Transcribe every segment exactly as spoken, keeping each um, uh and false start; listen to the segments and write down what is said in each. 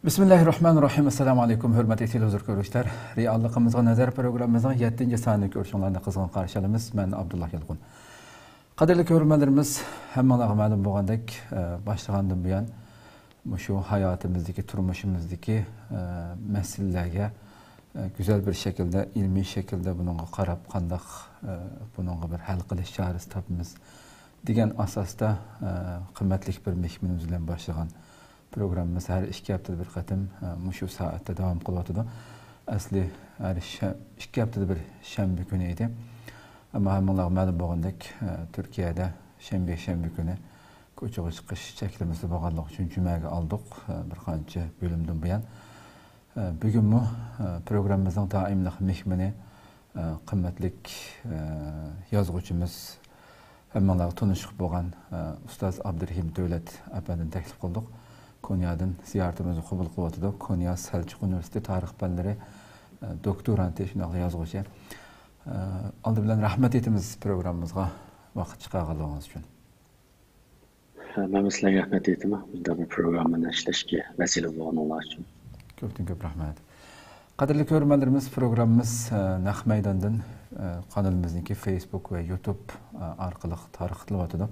بىسمىللاھىررەھمانىررەھىم. ئەسسالامۇئەلەيكۇم، ھۆرمەتلىك تېلېۋىزور كۆرۈشلەر. رېئاللىقىمىزغا نەزەر پروگراممىمىزنىڭ يەتتىنچى سانىنى كۆرۈشۈڭلارنى قىزغىن قارشى ئالىمىز. مەن ئابدۇللا يالقۇن. قەدىرلىك كۆرۈرمەنلىرىمىز، ھەممىڭلارغا مەلۇم بولغاندەك، ئە، باشلىغاندىن بۇيان مۇشۇ ھاياتىمىزدىكى، تۇرمۇشىمىزدىكى، ئە، مەسىلىلەرگە، ئە، گۈزەل بىر شەكىلدە، ئىلمىي شەكىلدە بۇنىڭغا قاراپ، قانداق، ئە، بۇنىڭغا بىر ھەل قىلىش چارىسى تاپىمىز دېگەن ئاساستا، ئە، قىممەتلىك بىر مېھمىنىمىز بىلەن باشلىغان پروگراممىمىز ھەر ئىككى ھەپتىدە بىر قېتىم، ئە، مۇشۇ سائەتتە داۋام قىلىۋاتىدۇ. ئەسلى ھەر شە-، ئىككى ھەپتىدە بىر شەنبە كۈنى ئىدى. ئەمما ھەممىڭلارغا مەلۇم بولغاندەك، ئە، تۈركىيەدە شەنبە، شەنبە كۈنى كوچىغا چىقىش چەكلىمىسى بولغانلىقى ئۈچۈن جۈمەگە ئالدۇق، ئە، بىر قانچە بۆلۈمدىن بۇيان. ئە، بۈگۈنمۇ، ئە، پروگراممىمىزنىڭ دائىملىق مېھمىنى، ئە، قىممەتلىك، ئە، يازغۇچىمىز، ھەممىڭلارغا تونۇشلۇق بولغان، ئە، ئۇستاز ئابدۇرېھىم دۆلەت ئەپەندىنى تەكلىپ قىلدۇق. كونيادىن زىيارىتىمىزنى قوبۇل قىلىۋاتىدۇ. كونيا سەلچۇق ئۇنىۋېرسىتېتى تارىخ پەنلىرى، ئە، دوكتورانتى، شۇنداقلا يازغۇچى. ئە، ئالدى بىلەن رەھمەت ئېيتىمىز پروگراممىمىزغا ۋاقىت چىقارغانلىقىڭىز ئۈچۈن. مەنمۇ سىلەرگە رەھمەت ئېيتىمەن، مۇنداق بىر پروگراممىنى ئىشلەشكە ۋەسىلە بولغىنىڭلار ئۈچۈن. كۆپتىن كۆپ رەھمەت. قەدىرلىك كۆرۈرمەنلىرىمىز، پروگراممىمىز، ئە، نەق مەيداندىن، ئە، قانىلىمىزنىڭكى فېيسبۇك ۋە يۇتۇب، ئە، ئارقىلىق تارقىتىلىۋاتىدۇ.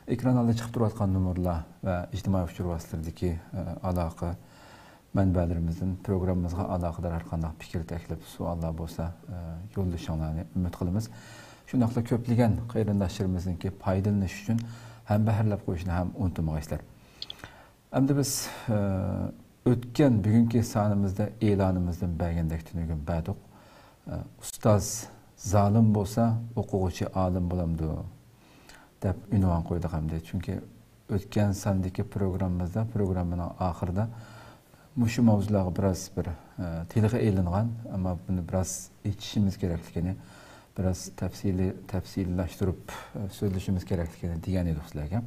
ئېكران ئالدىدا چىقىپ تۇرۇۋاتقان نومۇرلار ۋە ئىجتىمائىي ئۇچۇر ۋاسىتىلىرىدىكى، ئە، ئالاقە مەنبەلىرىمىزدىن پروگراممىمىزغا ئالاقىدار ھەر قانداق پىكىر، تەكلىپ، سوئاللار بولسا، ئە، يوللىشىڭلارنى ئۈمىد قىلىمىز. شۇنداقلا كۆپلىگەن قېرىنداشلىرىمىزنىڭكى پايدىلىنىشى ئۈچۈن ھەمبەھىرلەپ قويۇشنى ھەم ئۇنتۇمىغايسىلەر. ئەمدى بىز، ئە، ئۆتكەن، بۈگۈنكى سانىمىزدا ئېلانىمىزدىن بەرگەندەك تۈنۈگۈن بەردۇق. ئە، ئۇستاز زالىم بولسا، ئوقۇغۇچى ئالىم بولامدۇ؟ دەپ ئۇنۋان قويدۇق ئەمدى. چۈنكى ئۆتكەن ساندىكى پروگراممىمىزدا، پروگراممىنىڭ ئاخىرىدا مۇشۇ ماۋزۇلارغا بىراز بىر، ئە، تىلغا ئېلىنغان، ئەمما بۇنى بىراز ئېچىشىمىز كېرەكلىكىنى، بىراز تەپسىلىي، تەپسىلىيلاشتۇرۇپ، ئە، سۆزلىشىمىز كېرەكلىكىنى دېگەن ئىدۇق سىلەرگە.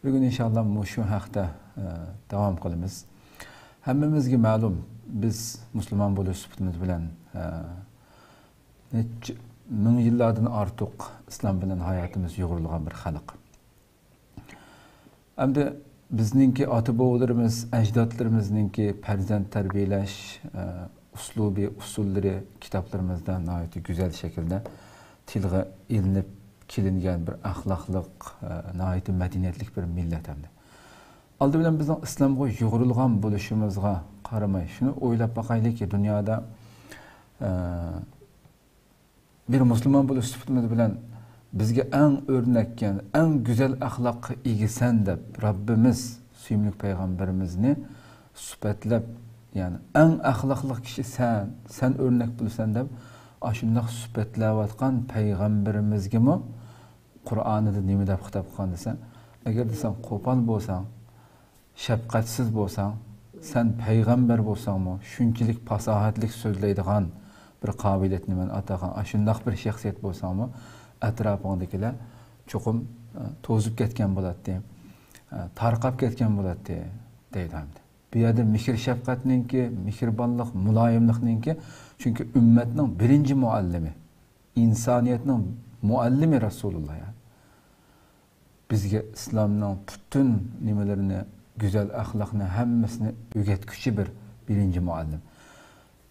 بۈگۈن ئىنشاللا مۇشۇ ھەقتە، ئە، داۋام قىلىمىز. ھەممىمىزگە مەلۇم، بىز مۇسۇلمان بولۇش سۈپىتىمىز بىلەن، ئە، نەچچە مىڭ يىللاردىن ئارتۇق ئىسلام بىلەن ھاياتىمىز يۇغۇرۇلغان بىر خەلق. ئەمدى بىزنىڭكى ئاتا-بوۋىلىرىمىز، ئەجدادلىرىمىزنىڭكى پەرزەنت تەربىيەلەش، ئە، ئۇسلۇبى، ئۇسۇللىرى كىتابلىرىمىزدا ناھايىتى گۈزەل شەكىلدە تىلغا ئېلىنىپ كېلىنگەن بىر ئەخلاقلىق، ئە، ناھايىتى مەدەنىيەتلىك بىر مىللەت ئەمدى. ئالدى بىلەن بىزنىڭ ئىسلامغا يۇغۇرۇلغان بولۇشىمىزغا قارىماي، شۇنى ئويلاپ باقايلىكى، دۇنيادا، ئە، بىر مۇسۇلمان بولۇش سۈپىتىمىز بىلەن بىزگە ئەڭ ئۆرنەككەن، ئەڭ گۈزەل ئەخلاققا ئىگىسەن دەپ، رەببىمىز سۆيۈملۈك پەيغەمبىرىمىزنى سۈپەتلەپ، يەنى، «ئەڭ ئەخلاقلىق كىشى سەن، سەن ئۆرنەك بولىسەن» دەپ، ئاشۇنداق سۈپەتلەۋاتقان پەيغەمبىرىمىزگىمۇ قۇرئانىدا نېمە دەپ خىتاب قىلغان دېسە، ئەگەر دېسەڭ قوپال بولساڭ، شەپقەتسىز بولساڭ، سەن پەيغەمبەر بولساڭمۇ، شۇنچىلىك پاساھەتلىك سۆزلەيدىغان بىر قابىلىيەتنى مەن ئاتا قىلغان، ئاشۇنداق بىر شەخسىيەت بولساڭمۇ، ئەتراپىڭدىكىلەر چوقۇم، ئە، توزۇپ كەتكەن بولاتتى، ئە، تارقاپ كەتكەن بولاتتى، دەيدۇ ئەمدى. بۇ يەردە مېھىر-شەپقەتنىڭكى، مېھرىبانلىق، مۇلايىملىقنىڭكى، چۈنكى ئۈممەتنىڭ بىرىنچى مۇئەللىمى، ئىنسانىيەتنىڭ مۇئەللىمى رەسۇلۇللا، يا. بىزگە ئىسلامنىڭ پۈتۈن نېمىلىرىنى، گۈزەل ئەخلاقنى، ھەممىسىنى ئۆگەتكۈچى بىر بىرىنچى مۇئەللىم.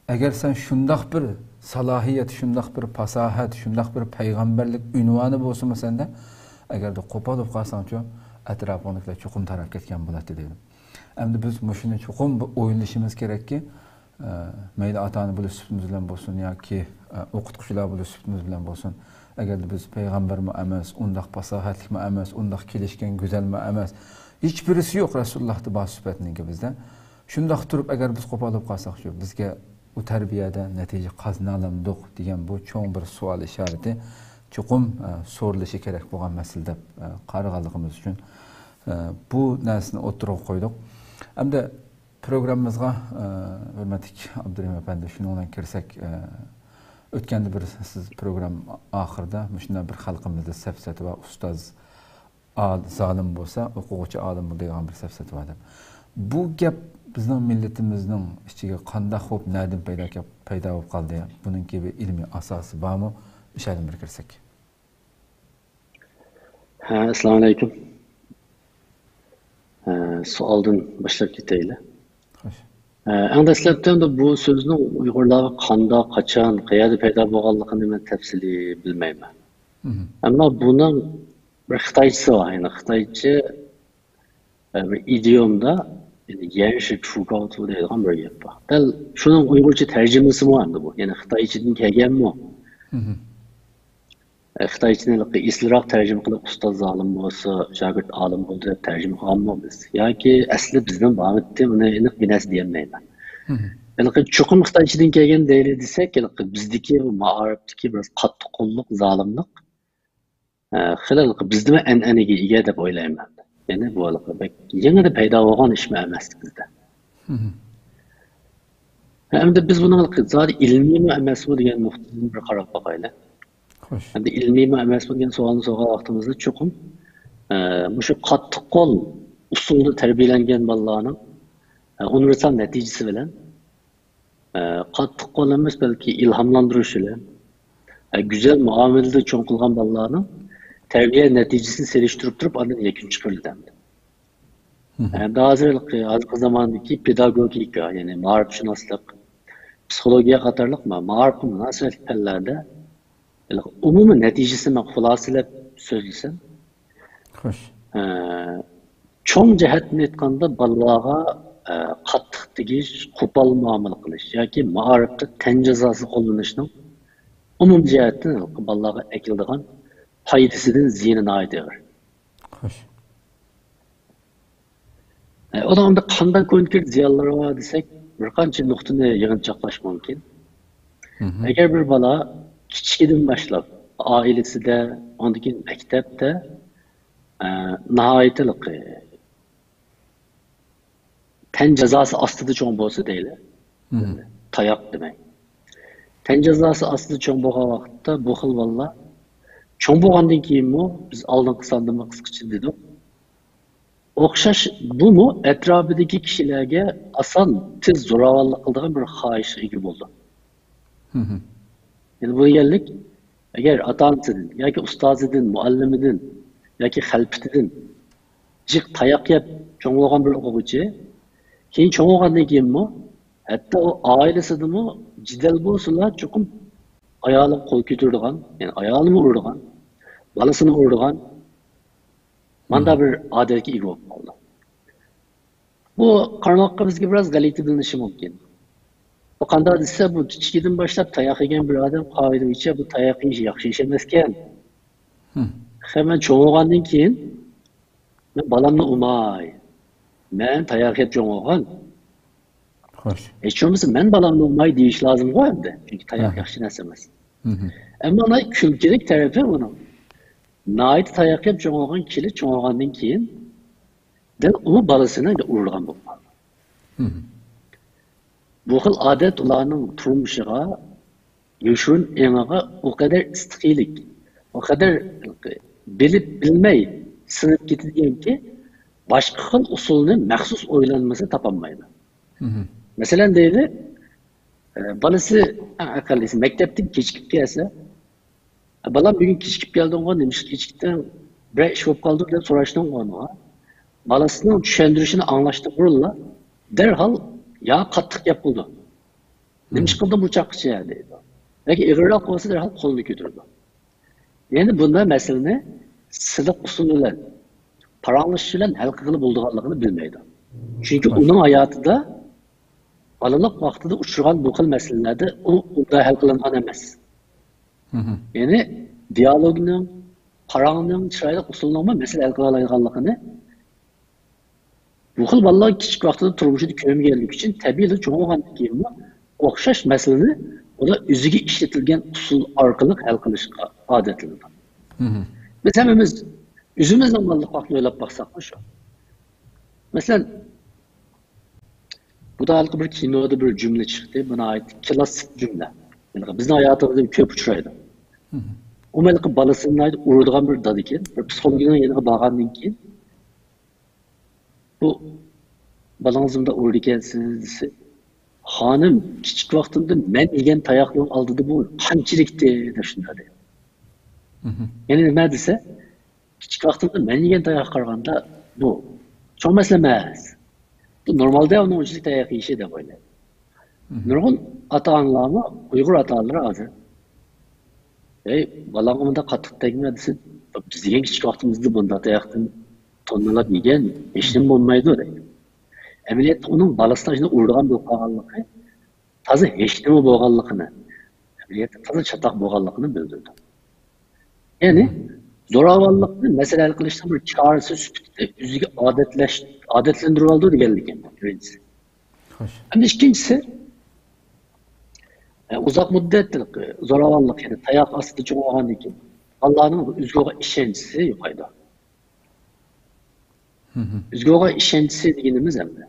ئەگەر سەن شۇنداق بىر سالاھىيەت، شۇنداق بىر پاساھەت، شۇنداق بىر پەيغەمبەرلىك ئۇنۋانى بولسىمۇ سەندە، ئەگەردە قوپال بولۇپ قالساڭچۇ، ئەتراپىڭدىكىلەر چوقۇم تاراپ كەتكەن بولاتتى، دەيدۇ. ئەمدى بىز مۇشۇنى چوقۇم بىر ئويلىشىمىز كېرەككى، ئە، مەيلى ئاتا-ئانا بولۇش سۈپىتىمىز بىلەن بولسۇن ياكى، ئە، ئوقۇتقۇچىلار بولۇش سۈپىتىمىز بىلەن بولسۇن، ئەگەردە بىز پەيغەمبەرمۇ ئەمەس، ئۇنداق پاساھەتلىكمۇ ئەمەس، ئۇنداق كېلىشكەن گۈزەلمۇ ئەمەس، ھېچبىرىسى يوق رەسۇلۇللاھتا بار سۈپەتنىڭكى بىزدە. شۇنداق تۇرۇپ، ئەگەر بىز قوپال بولۇپ قالساقچۇ، بىزگە ئۇ تەربىيەدە نەتىجە قازىنالامدۇق دېگەن بۇ چوڭ بىر سوئال ئىشارىتى چوقۇم، ئە، سورىلىشى كېرەك بولغان مەسىلە دەپ، ئە، قارىغانلىقىمىز ئۈچۈن، ئە، بۇ نەرسىنى ئوتتۇرىغا قويدۇق. ئەمدى پروگراممىمىزغا، ئە، ھۆرمەتلىك ئابدۇرېھىم ئەپەندى، شۇنىڭ بىلەن كىرسەك، ئە، ئۆتكەندە بىر سىز پروگرامما ئاخىرىدا مۇشۇنداق بىر خەلقىمىزدە سەپسەتە بار، ئۇستاز ئال-، زالىم بولسا، ئوقۇغۇچى ئالىم بولىدۇ دەيدىغان بىر سەپسەتە بار دەپ. بۇ گەپ بىزنىڭ مىللىتىمىزنىڭ ئىچىگە قانداق بولۇپ، نەدىن پەيدا كەپ-، پەيدا بولۇپ قالدى؟ بۇنىڭكى بىر ئىلمىي ئاساسى بارمۇ؟ ئىشاردىن بىر كىرسەك. ھە، ئەسسالامۇئەلەيكۇم. ھە، سوئالدىن باشلاپ كېتەيلى. خوش. ئەڭ دەسلەپتە ئەمدى بۇ سۆزنىڭ ئۇيغۇرلارغا قانداق، قاچان، قەيەردە پەيدا بولغانلىقىنى مەن تەپسىلىي بىلمەيمەن. ئەمما بۇنىڭ بىر خىتايچىسى بار. يەنى خىتايچە، ئە، بىر ئىدىيومدا، يەنى يەنشى چۇگاۋتۇ دەيدىغان بىر گەپ بار. دەل شۇنىڭ ئۇيغۇرچە تەرجىمىسىمۇ ئەمدى بۇ. يەنى خىتايچىدىن كەلگەنمۇ؟ ئە، خىتايچىنى ھېلىقى ئېسىلراق تەرجىمە قىلىپ، ئۇستاز زالىم بولسا، شاگىرت ئالىم بولدى دەپ تەرجىمە قىلغانمۇ بىز؟ ياكى ئەسلى بىزدىن بارمىدى، ئۇنى ئېنىق بىر نەرسە دېيەلمەيمەن. ھېلىقى چوقۇم خىتايچىدىن كەلگەن دەيلى دېسەك، ھېلىقى بىزدىكى بۇ مائارىپتىكى بىر قاتتىققوللۇق، زالىملىق، ئە، خېلى ھېلىقى بىزدىمۇ ئەنئەنىگە ئىگە دەپ ئويلايمەن. يەنى بۇ ھېلىقى بەك يېڭىدىن پەيدا بولغان ئىشمۇ ئەمەس بىزدە. ھە، ئەمدى بىز بۇنىڭ زادى ئىلمىيمۇ ئەمەسمۇ دېگەن نۇقتىدىن بىر قاراپ باقايلى. خوش. ئەمدى ئىلمىيمۇ ئەمەسمۇ دېگەن سوئالنى سورىغان ۋاقتىمىزدا چوقۇم، ئە، مۇشۇ قاتتىققول ئۇسۇلدا تەربىيەلەنگەن بالىلارنىڭ، ئە، ئۇنىۋېرسال نەتىجىسى بىلەن، ئە، قاتتىققول ئەمەس، بەلكى ئىلھاملاندۇرۇش بىلەن، ئە، گۈزەل مۇئامىلىدە چوڭ قىلغان بالىلارنىڭ تەربىيە نەتىجىسىنى سېلىشتۇرۇپ تۇرۇپ، ئاندىن يەكۈن چىقىرىلىدۇ ئەمدى. ئەمدى ھازىرقى، ھازىرقى زاماندىكى پېداگوگىكا، يەنى مائارىپشۇناسلىق، پسىخولوگىيە قاتارلىق ما-، مائارىپقا مۇناسىۋەتلىك پەنلەردە ھېلىقى ئومۇمىي نەتىجىسىنى مەن خۇلاسىلەپ سۆزلىسەم، خوش. ئە، چوڭ جەھەتتىن ئېيتقاندا، بالىلارغا، ئە، قاتتىق تېگىش، قوپال مۇئامىلە قىلىش ياكى مائارىپتا تەن جازاسى قوللىنىشنىڭ ئومۇمىي جەھەتتىن بالىلارغا ئەكېلىدىغان پايدىسىدىن زىيىنى ناھايىتى ئېغىر. خوش. ئۇنىڭ ئەمدى قانداق كونكرېت زىيانلىرى بار دېسەك، بىر قانچە نۇقتىنى يىغىنچاقلاش مۇمكىن. ئەگەر بىر بالا كىچىكىدىن باشلاپ ئائىلىسىدە، ئاندىن كېيىن مەكتەپتە، ئە، ناھايىتى تەن جازاسى ئاستىدا چوڭ بولسا دەيلى. تاياق دېمەي. تەن جازاسى ئاستىدا چوڭ بولغان ۋاقىتتا بۇ خىل بالىلار چوڭ بولغاندىن كېيىنمۇ، بىز ئالدىنقى ساندىمۇ قىسقىچە دېدۇق. ئوخشاش، بۇمۇ ئەتراپىدىكى كىشىلەرگە ئاسان، تېز زوراۋانلىق قىلىدىغان بىر خاھىشقا ئىگە بولىدۇ. يەنى بۇ دېگەنلىك، ئەگەر ئاتا-ئانىسىدىن ياكى ئۇستازىدىن، مۇئەللىمىدىن ياكى خەلپىتىدىن جىق تاياق يەپ چوڭ بولغان بىر ئوقۇغۇچى، كېيىن چوڭ بولغاندىن كېيىنمۇ، ھەتتا ئۇ ئائىلىسىدىمۇ جېدەل بولسىلا، چوقۇم ئايالىغا قول كۆتۈرىدىغان، يەنى ئايالىنىمۇ ئۇرىدىغان، بالىسىنى ئۇرىدىغان، ماندا بىر ئادەتكە ئىگە بولۇپ قالدى. بۇ قارىماققا بىزگە بىراز غەلىتە بىلىنىشى مۇمكىن. بۇ قانداق دېسە، بۇ كىچىكىدىن باشلاپ تاياق يېگەن بىر ئادەم قائىدە بويىچە بۇ تاياق يېيىش ياخشى ئىش ئەمەسكەن. خەي، مەن چوڭ بولغاندىن كېيىن مەن بالامنى ئۇرماي، مەن تاياق يەپ چوڭ بولغان، خوش. ھېچ بولمىسا مەن بالامنى ئۇرماي دېيىش لازىمغۇ ئەمدى. چۈنكى تاياق ياخشى نەرسە ئەمەس. ئەمما ناھايىتى كۈلكىلىك تەرىپى بۇنىڭ، ناھايىتى تاياق يەپ چوڭ بولغان كىشى چوڭ بولغاندىن كېيىن دەل ئۇ بالىسىنى ئۇرىدىغان بولۇپ قالدى. بۇ خىل ئادەت ئۇلارنىڭ تۇرمۇشىغا، يوشۇرۇن ئېڭىغا ئۇ قەدەر ئىستىقىيلىك، ئۇ قەدەر بىلىپ بىلمەي سىڭىپ كېتىدىكەنكى، باشقا خىل ئۇسۇلنى مەخسۇس ئويلانمىسا تاپالمايدۇ. مەسىلەن دەيلى، ئە، بالىسى، ئەڭ ئەقەللىسى مەكتەپتىن كېچىكىپ كەلسە، «ئە، بالام، بۈگۈن كېچىكىپ كەلدىڭغۇ، نېمىشقا كېچىكتىڭ؟ بىرەر ئىش بولۇپ قالدىمۇ؟» دەپ سوراشنىڭ ئورنىغا، بالىسىنىڭ چۈشەندۈرۈشىنى ئاڭلاشتىن بۇرۇنلا دەرھال يا قاتتىق گەپ قىلىدۇ. «نېمە ئىش قىلدىڭ بۇ چاغقىچە؟» دەيدۇ. ياكى ئېغىرراق بولسا، دەرھال قولىنى كۆتۈرىدۇ. يەنى بۇنداق مەسىلىنى سىلىق ئۇسۇل بىلەن، پاراڭلىشىش بىلەن ھەل قىلغىلى بولىدىغانلىقىنى بىلمەيدۇ. چۈنكى ئۇنىڭ ھاياتىدا بالىلىق ۋاقتىدا ئۇچرىغان بۇ خىل مەسىلىلەردە ئۇ ئۇنداق ھەل قىلىنغان ئەمەس. يەنى دىيالوگنىڭ، پاراڭنىڭ، چىرايلىق ئۇسۇلنىڭمۇ مەسىلە ھەل قىلالايدىغانلىقىنى بۇ خىل بالىلار كىچىك ۋاقتىدا تۇرمۇشىدا كۆرمىگەنلىكى ئۈچۈن، تەبىئىيلا چوڭ بولغاندىن كېيىنمۇ ئوخشاش مەسىلىنى ئۇلار ئۆزىگە ئىشلىتىلگەن ئۇسۇل ئارقىلىق ھەل قىلىشقا ئادەتلىنىدۇ. بىز ھەممىمىز ئۆزىمىزنىڭ بالىلىق ۋاقتىنى ئويلاپ باقساقمۇ شۇ. مەسىلەن، بۇ ھېلىقى بىر كىنودا بىر جۈملە چىقتى. بۇ ناھايىتى كلاسسىك جۈملە. ھېلىقى بىزنىڭ ھاياتىمىزدا كۆپ ئۇچرايدۇ. ئۇ ھېلىقى بالىسىنى ناھايىتى ئۇرىدىغان بىر دادىكەن. بىر پسىخولوگنىڭ يېنىغا بارغاندىن كېيىن، «بۇ بالىڭىزنى مۇنداق ئۇرىدىكەنسىز» دېسە، «خانىم، كىچىك ۋاقتىمدا مەن يېگەن تاياقنىڭ ئالدىدا بۇ قانچىلىكتى» دەپ شۇنداق دەيدۇ. يەنى نېمە دېسە، «كىچىك ۋاقتىمدا مەن يېگەن تاياققا قارىغاندا بۇ چوڭ مەسىلە ئەمەس. نورمالدا ئۇنىڭ ئۈچۈن تەييار قىلىشى دەپ ئويلايمەن. نۇرغۇن ئاتا-ئانىلارمۇ، ئۇيغۇر ئاتا-ئانىلىرى ھازىر، «ھەي، بالاڭغا مۇنداق قاتتىق تەگمە» دېسە، «بىز دېگەن كىچىك ۋاقتىمىزدا بۇنداق تاياقتىن توننىلاپ يېگەن، ھېچنېمە بولمايدۇ» دەيدۇ. ئەمەلىيەتتە ئۇنىڭ بالىسىنى شۇنداق ئۇرىدىغان بولۇپ قالغانلىقى، تازا ھېچنېمە بولغانلىقىنى، ئەمەلىيەتتە تازا چاتاق بولغانلىقىنى بىلدۈرىدۇ. يەنى زوراۋانلىقنى مەسىلە ھەل قىلىشنىڭ بىر چارىسى سۈپىتىدە ئۆزىگە ئادەتلەش-، ئادەتلەندۈرۈۋالىدۇ دېگەنلىكىم، بىرىنچىسى. خوش. ئەمدى ئىككىنچىسى، ئۇزاق مۇددەت زوراۋانلىق، يەنى تاياق ئاستىدا چوڭ بولغاندىن كېيىن بالىلارنىڭ ئۆزىگە بولغان ئىشەنچىسى يوقايدۇ. ئۆزىگە بولغان ئىشەنچىسى دېگىنىمىز ئەمدى،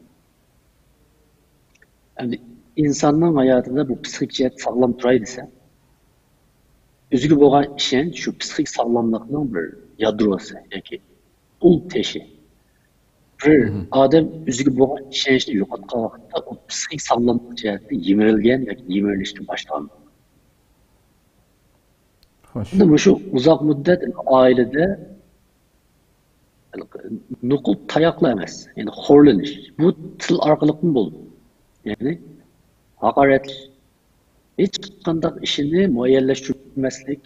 ئەمدى ئىنساننىڭ ھاياتىدا بۇ پسىخىك جەھەت ساغلام تۇراي دېسە، ئۆزىگە بولغان ئىشەنچ شۇ پسىخىك ساغلاملىقنىڭ بىر يادروسى ياكى ئۇل تېشى. بىر ئادەم ئۆزىگە بولغان ئىشەنچنى يوقاتقان ۋاقىتتا، ئۇ پسىخىك ساغلاملىق جەھەتتە يىمىرىلگەن ياكى يىمىرىلىشكە باشلىغان. خوش. ئەمدى مۇشۇ ئۇزاق مۇددەت ئائىلىدە نوقۇل تاياقلا ئەمەس، يەنى خورلىنىش. بۇ تىل ئارقىلىقمۇ بولىدۇ. يەنى ھاقارەتلەش، ھېچقانداق ئىشىنى مۇئەييەنلەشتۈرمەسلىك،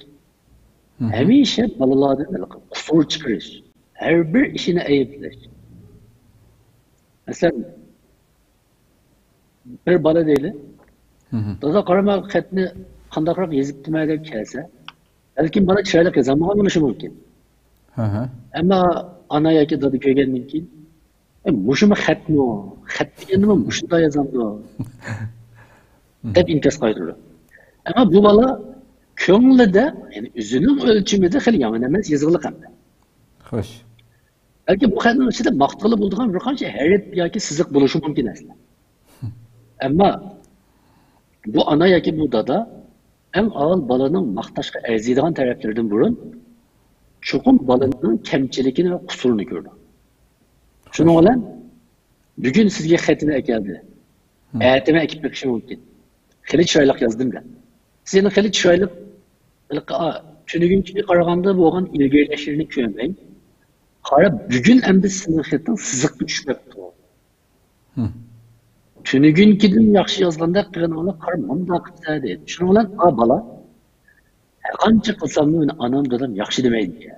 ھەمىشە بالىلاردىن قۇسۇر چىقىرىش، ھەر بىر ئىشىنى ئەيىبلەش. مەسىلەن، بىر بالا دەيلى، دادا قارا، مەن خەتنى قانداقراق يېزىپتىمەن دەپ كەلسە، بەلكىم بالا چىرايلىق يازالمىغان بولۇشى مۇمكىن. ھە ھە. ئەمما ئانا ياكى دادا كۆرگەندىن كېيىن، «ئە، مۇشۇمۇ خەتمۇ؟ خەت دېگەننىمۇ مۇشۇنداق يازامدۇ؟» دەپ ئىنكاس قايتۇرىدۇ. ئەمما بۇ بالا كۆڭلىدە، يەنى ئۆزىنىڭ ئۆلچىمىدە خېلى يامان ئەمەس يېزىقلىق ئەمدى. خوش. بەلكى بۇ خەتنىڭ ئىچىدە ماختىغىلى بولىدىغان بىر قانچە ھەرپ ياكى سىزىق بولۇشى مۇمكىن ئەسلى. ئەمما بۇ ئانا ياكى بۇ دادا ئەڭ ئاۋۋال بالىنىڭ ماختاشقا ئەرزىيدىغان تەرەپلىرىدىن بۇرۇن، چوقۇم بالىنىڭ كەمچىلىكىنى ۋە قۇسۇرىنى كۆرىدۇ. شۇنىڭ بىلەن بۈگۈن سىزگە خېتىنى ئەكەلدى. ئەتىمۇ ئەكىپ بېقىشى مۇمكىن. «خېلى چىرايلىق يازدىم» دەپ. سىز يەنە خېلى چىرايلىق، ھېلىقى، ئا، تۈنۈگۈنكىگە قارىغاندا بولغان ئىلگىرىلەشلىرىنى كۆرمەي، قارا، بۈگۈن ئەمدى سىزنىڭ خېتىڭىز سىزىققا چۈشۈپ قاپتۇ. تۈنۈگۈنكىدىن ياخشى يازغاندەك قىلغىنىڭلار، قارا، مۇنداق قىپسەن دەيدۇ. شۇنىڭ بىلەن ئا بالا، ھەرقانچە قىلساممۇ مېنى ئانام، دادام ياخشى دېمەيدىكەن.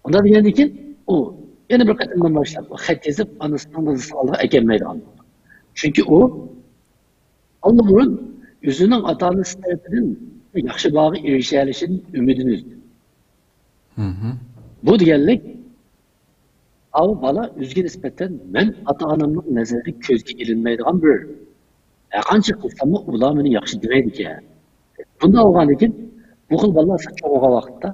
ئۇنداق دېگەندىن كېيىن ئۇ يەنە بىر قېتىمدىن باشلاپ خەت يېزىپ ئانىسىنىڭ، دادىسىنىڭ ئالدىغا ئەكەلمەيدىغان بولدى. چۈنكى ئۇ ئاللىبۇرۇن ئۆزىنىڭ ئاتا-ئانىسى تەرىپىدىن ياخشى باھاغا ئېرىشەلىشىدىن ئۈمىدىنى ئۈزدى. بۇ دېگەنلىك، ئاۋۇ بالا ئۆزىگە نىسبەتەن مەن ئاتا-ئانامنىڭ نەزىرىدە كۆزگە ئىلىنمەيدىغان بىرى. ھەرقانچە قىلساممۇ ئۇلار مېنى ياخشى دېمەيدىكەن. بۇنداق بولغاندىن كېيىن بۇ خىل بالىلار چوڭ بولغان ۋاقىتتا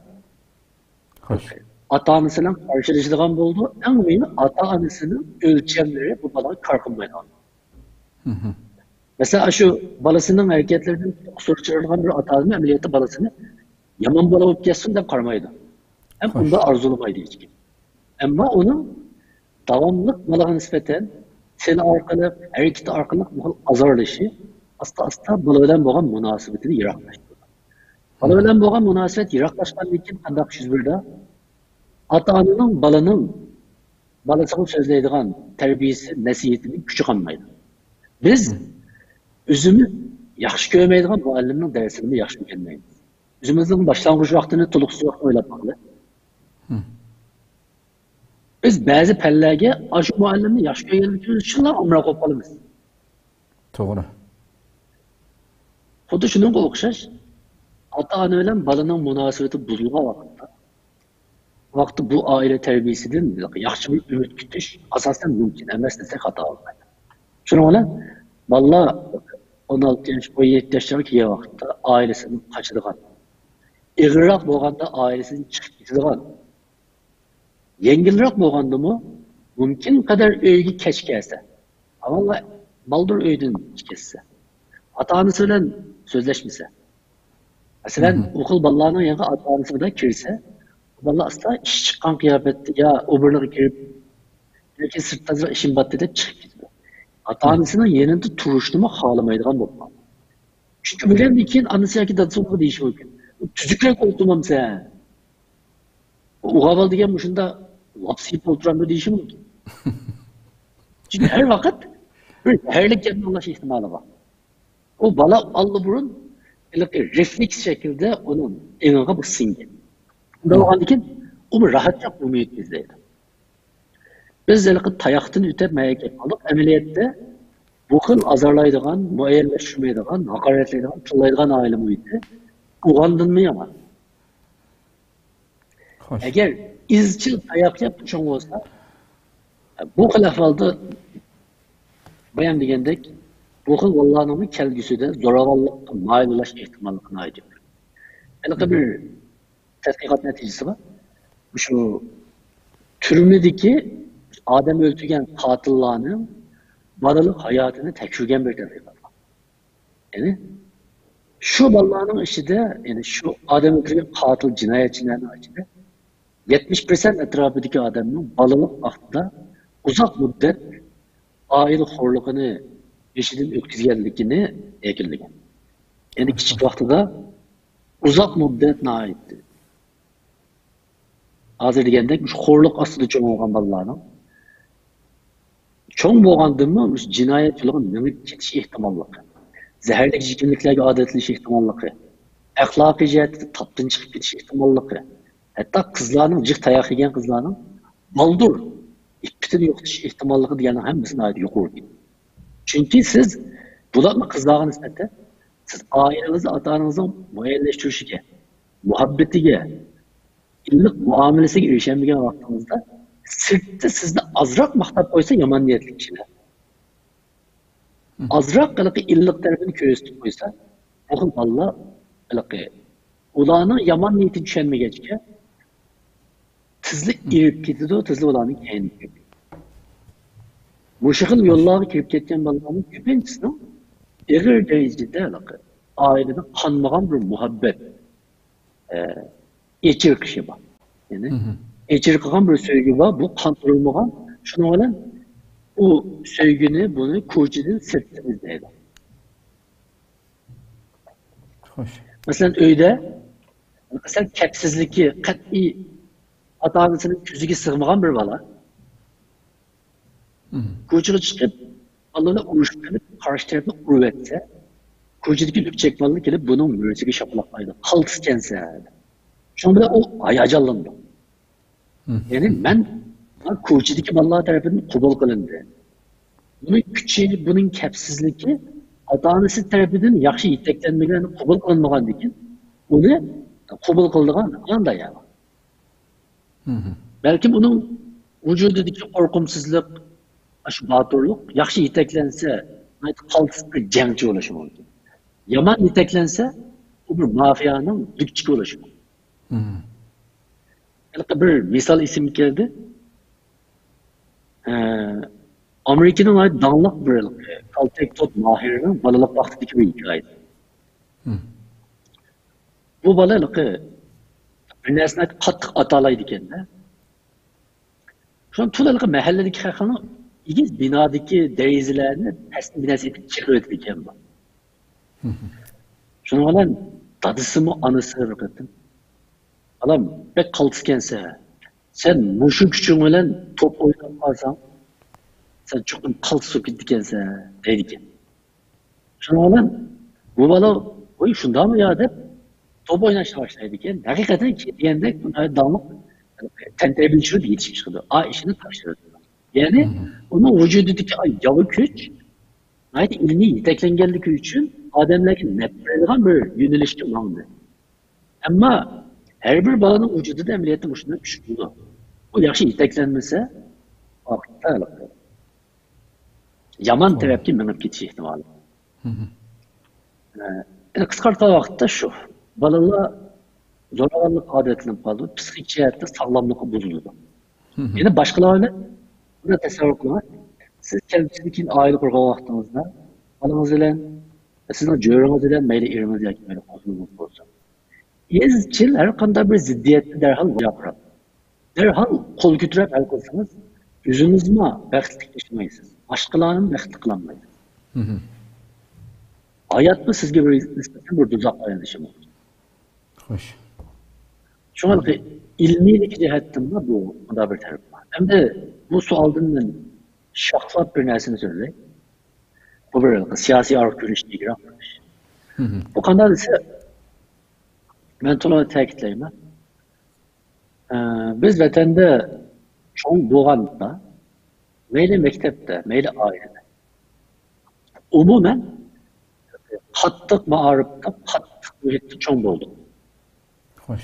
خوش. ئاتا-ئانىسى بىلەن قارشىلىشىدىغان بولىدۇ. ئەڭ مۇھىمى، ئاتا-ئانىسىنىڭ ئۆلچەملىرى بۇ بالىغا كار قىلمايدىغان. مەسىلەن، ئاشۇ بالىسىنىڭ ھەرىكەتلىرىدىن قۇسۇر چىقىرىدىغان بىر ئاتا-ئانىمۇ ئەمەلىيەتتە بالىسىنى يامان بالا بولۇپ كەتسۇن دەپ قارىمايدۇ. ھەم ئۇنداق ئارزۇلىمايدۇ ھېچكىم. ئەمما ئۇنىڭ داۋاملىق بالىغا نىسبەتەن تىل ئارقىلىق، ھەرىكىتى ئارقىلىق بۇ خىل ئازارلىشى ئاستا-ئاستا بالا بىلەن بولغان مۇناسىۋىتىنى يىراقلاشتۇرىدۇ. بالا بىلەن بولغان مۇناسىۋەت يىراقلاشقاندىن كېيىن قانداق يۈز بېرىدۇ؟ ئاتا-ئانىنىڭ بالىنىڭ بالىسىغا سۆزلەيدىغان تەربىيەسى، نەسىھىتىنىڭ كۈچى قالمايدۇ. بىز ئۆزىمىز ياخشى كۆرمەيدىغان مۇئەللىمنىڭ دەرسىنىمۇ ياخشى ئۆگەنمەيمىز. ئۆزىمىزنىڭ باشلانغۇچ ۋاقتىنى، تولۇقسىز ۋاقتىنى ئويلاپ باقىلى. بىز بەزى پەنلەرگە ئاشۇ مۇئەللىمنى ياخشى كۆرگەنلىكىمىز ئۈچۈنلا ئامراق بولۇپ قالىمىز. توغرا. خۇددى شۇنىڭغا ئوخشاش، ئاتا-ئانا بىلەن بالىنىڭ مۇناسىۋىتى بۇزۇلغان ۋاقىتتا، ۋاقىتتا بۇ ئائىلە تەربىيەسىدىن ياخشى بىر ئۈمىد كۈتۈش ئاساسەن مۇمكىن ئەمەس دېسەك خاتا بولمايدۇ. شۇنىڭ بىلەن بالىلار ئون ئالتە ياش، ئون يەتتە ياشلارغا كەلگەن ۋاقىتتا ئائىلىسىدىن قاچىدىغان، ئېغىرراق بولغاندا ئائىلىسىدىن چىقىپ كېتىدىغان، يەڭگىلرەك بولغاندىمۇ مۇمكىن قەدەر ئۆيگە كەچ كەلسە، ئاۋۋال بالدۇر ئۆيدىن كەتسە، ئاتا-ئانىسى بىلەن سۆزلەشمىسە. مەسىلەن، ئۇ خىل بالىلارنىڭ يېنىغا ئاتا-ئانىسى بىلەن كىرسە، ئۇ بالىلار ئاستا ئىشى چىققان قىياپەتتە يا ئوبورنىغا كىرىپ، ياكى سىرتتا ئىشىم بار دەپ چىقىپ كېتىدۇ. ئاتا-ئانىسىنىڭ يېنىدا تۇرۇشنىمۇ خالىمايدىغان بولۇپ قالىدۇ. چۈنكى ئۆگەندىن كېيىن ئانىسى ياكى دادىسى ئۇنىڭغا دېيىشى مۇمكىن، «تۈزۈكرەك ئولتۇرمامسەن؟ ئۇ ئاۋۋال دېگەن مۇشۇنداق لاپسىيىپ ئولتۇرامدۇ؟» دېيىشى مۇمكىن. چۈنكى ھەر ۋاقىت بىر زەھەرلىك گەپنى ئاڭلاش ئېھتىمالى بار. ئۇ بالا ئاللىبۇرۇن ھېلىقى رېفلېكس شەكلىدە ئۇنىڭ ئېڭىغا بۇ سىڭگەن. شۇنداق بولغاندىكىن ئۇ بىر راھەتچىلىك ئۇمىدى ئىزدەيدۇ. بىز ھېلىقى تاياقتىن ئۆتۈپ مەيەگە كەپ قالدۇق. ئەمەلىيەتتە بۇ خىل ئازارلايدىغان، مۇئەييەنلەشتۈرمەيدىغان، ھاقارەتلەيدىغان، تىللايدىغان ئائىلە مۇھىتى ئۇيغاندىنمۇ يامان. خوش. ئەگەر ئىزچىل تاياق يەپ چوڭ بولسا، بۇ خىل ئەھۋالدا بايام دېگەندەك، بۇ خىل بالىلارنىڭمۇ كەلگۈسىدە زوراۋانلىققا مايىل بولۇش ئېھتىماللىقى ناھايىتى يۇقىرى. ھېلىقى بىر تەتقىقات نەتىجىسى بار. شۇ تۈرمىدىكى ئادەم ئۆلتۈرگەن قاتىللارنىڭ بالىلىق ھاياتىنى تەكشۈرگەن بىر تەتقىقات بار. يەنى شۇ بالىلارنىڭ ئىچىدە، يەنى شۇ ئادەم ئۆلتۈرگەن قاتىل جىنايەتچىلەرنىڭ ئىچىدە يەتمىش پىرسەنت ئەتراپىدىكى ئادەمنىڭ بالىلىق ۋاقتىدا ئۇزاق مۇددەت ئائىلە خورلۇقىنى بېشىدىن ئۆتكۈزگەنلىكىنى يەكۈنلىگەن. يەنى كىچىك ۋاقتىدا ئۇزاق مۇددەت ناھايىتى. ھازىر دېگەندەك، مۇشۇ خورلۇق ئاستىدا چوڭ بولغان بالىلارنىڭ چوڭ بولغاندىمۇ مۇشۇ جىنايەت يولىغا مېڭىپ كېتىش ئېھتىماللىقى، زەھەرلىك ئىچكىرىلىكلەرگە ئادەتلىنىش ئېھتىماللىقى، ئەخلاقىي جەھەتتە تاپتىن چىقىپ كېتىش ئېھتىماللىقى، ھەتتا قىزلارنىڭ، جىق تاياق يېگەن قىزلارنىڭ بالدۇر ئىپپىتىنى يوقىتىش ئېھتىماللىقى دېگەننىڭ ھەممىسى ناھايىتى يۇقىرى. چۈنكى سىز، بۇلارمۇ قىزلارغا نىسبەتەن، سىز ئائىلىڭىزدە ئاتا-ئانىڭىزنىڭ مۇئەييەنلەشتۈرۈشىگە، مۇھەببىتىگە، ئىللىق مۇئامىلىسىگە ئېرىشەلمىگەن ۋاقتىڭىزدا، سىرتتا سىزنى ئازراق ماختاپ قويسا يامان نىيەتلىك كىشىلەر، ئازراق ھېلىقى ئىللىق تەرىپىنى كۆرسىتىپ قويسا، بۇ خىل بالىلار ھېلىقى ئۇلارنىڭ يامان نىيىتىنى چۈشەنمىگەچكە، تېزلا ئېرىپ كېتىدۇ، تېزلا ئۇلارنىڭ كەينىگە كىرىدۇ. مۇشۇ خىل يوللارغا كىرىپ كەتكەن بالىلارنىڭ كۆپىنچىسىنىڭ ئېغىر دەرىجىدە ھېلىقى ئائىلىدە قانمىغان بىر مۇھەببەت، ئە، ئېچىرقىشى بار. يەنى ئېچىرقىغان بىر سۆيگۈ بار، بۇ قاندۇرۇلمىغان. شۇنىڭ بىلەن ئۇ سۆيگۈنى، بۇنى كوچىدىن، سىرتتىن ئىزدەيدۇ. خوش. مەسىلەن، ئۆيدە، مەسىلەن، كەپسىزلىكى قەتئىي ئاتا-ئانىسىنىڭ كۆزىگە سىغمىغان بىر بالا كوچىغا چىقىپ، بالىلار بىلەن ئۇرۇشۇپ قېلىپ، قارشى تەرەپنى ئۇرۇۋەتسە، كوچىدىكى لۈكچەك بالىلار كېلىپ بۇنىڭ مۈرىسىگە شاپىلاقلايدۇ. قالتىسكەنسەن. شۇنىڭ بىلەن ئۇ ھاياجانلىنىدۇ. يەنى مەن كوچىدىكى بالىلار تەرىپىدىن قوبۇل قىلىندى. بۇنىڭ كۈچى، بۇنىڭ كەپسىزلىكى ئاتا-ئانىسى تەرىپىدىن ياخشى يېتەكلەنمىگەن، قوبۇل قىلىنمىغاندىكىن ئۇنى قوبۇل قىلىدىغان قانداق يەر بار؟ بەلكىم ئۇنىڭ ۋۇجۇدىدىكى قورقۇمسىزلىق، ئاشۇ باتۇرلۇق ياخشى يېتەكلەنسە، ناھايىتى قالتىس بىر جەڭچى بولۇشى مۇمكىن. يامان يېتەكلەنسە، ئۇ بىر مافىيانىڭ لۈكچىكى بولۇشى مۇمكىن. ھېلىقى بىر مىسال ئېسىمگە كەلدى. ئە، ئامېرىكىنىڭ ناھايىتى داڭلىق بىر كالتەك توپ ماھىرىنىڭ بالىلىق ۋاقتىدىكى بىر ھېكايىسى. بۇ بالا ھېلىقى بىر نەرسىنى قاتتىق ئاتالايدىكەن-دە. شۇڭا تولا ھېلىقى مەھەللىدىكى خەلقنىڭ ئېگىز بىنادىكى دېرىزىلەرنى پەسنى بىر نەرسە ئېتىپ چىقىرىۋېتىدىكەن بۇ. شۇنىڭ بىلەن دادىسىمۇ ئانىسىغا بىر قېتىم، «بالام، بەك قالتىسكەنسەن. سەن مۇشۇ كۈچۈڭ بىلەن توپ ئويناپ قالساڭ، سەن چوقۇم قالتىس بولۇپ كېتىدىكەنسەن» دەيدىكەن. شۇنىڭ بىلەن بۇ بالا، «ۋوي، شۇنداقمۇ يا؟» دەپ توپ ئويناشقا باشلايدىكەن. ھەقىقەتەن كېيىن دېگەندەك بۇ ناھايىتى داڭلىق تەنتەربىيەچى بولۇپ يېتىشىپ چىقىدۇ. ئا، ئىشىنى تاپشۇرىدۇ. يەنى ئۇنىڭ ۋۇجۇدىدىكى ياۋا كۈچ ناھايىتى ئىلمىي يېتەكلەنگەنلىكى ئۈچۈن ئادەملەرگە نەپ بېرىدىغان بىر يۆنىلىشكە ماڭدى. ئەمما ھەر بىر بالىنىڭ ۋۇجۇدىدا ئەمەلىيەتتە مۇشۇنداق كۈچ بولىدۇ. ئۇ ياخشى يېتەكلەنمىسە، ۋاقىتتا يامان تەرەپكە مېڭىپ كېتىش ئېھتىمالى. ئە، قىسقارتقان ۋاقىتتا شۇ. بالىلار زوراۋانلىققا ئادەتلىنىپ قالىدۇ، پسىخىك جەھەتتە ساغلاملىقى بۇزۇلىدۇ. يەنە باشقىلار بىلەن بۇنى تەسەۋۋۇر قىلىڭ. سىز كەلگۈسىدە كېيىن ئائىلە قۇرغان ۋاقتىڭىزدا بالىڭىز بىلەن، سىزنىڭ جۆرىڭىز بىلەن، مەيلى ئېرىڭىز ياكى مەيلى خوتۇنىڭىز بولسۇن، ئىزچىل ھەر قانداق بىر زىددىيەتنى دەرھال ۋارقىراپ، دەرھال قول كۆتۈرۈپ ھەل قىلسىڭىز، ئۆزىڭىزمۇ بەختلىك ياشىمايسىز، باشقىلارنىمۇ بەختلىك قىلالمايسىز. ھاياتمۇ سىزگە بىر نىسبەتەن بىر دوزاخقا ئايلىنىشى مۇمكىن. خوش. شۇڭا ئىلمىيلىك جەھەتتىنمۇ بۇ مۇنداق بىر تەرەپ بار. ئەمدى بۇ سوئالدىن مەن شاخلاپ بىر نەرسىنى سۆزلەي. بۇ بىر سىياسىي ئارقا كۆرۈنۈش دېگىنى. بۇ قانداق دېسە، مەن تولۇق تەكىتلەيمەن. ئە، بىز ۋەتەندە چوڭ بولغاندا، مەيلى مەكتەپتە، مەيلى ئائىلىدە، ئومۇمەن قاتتىق مائارىپتا، قاتتىق مۇھىتتا چوڭ بولدۇق. خوش.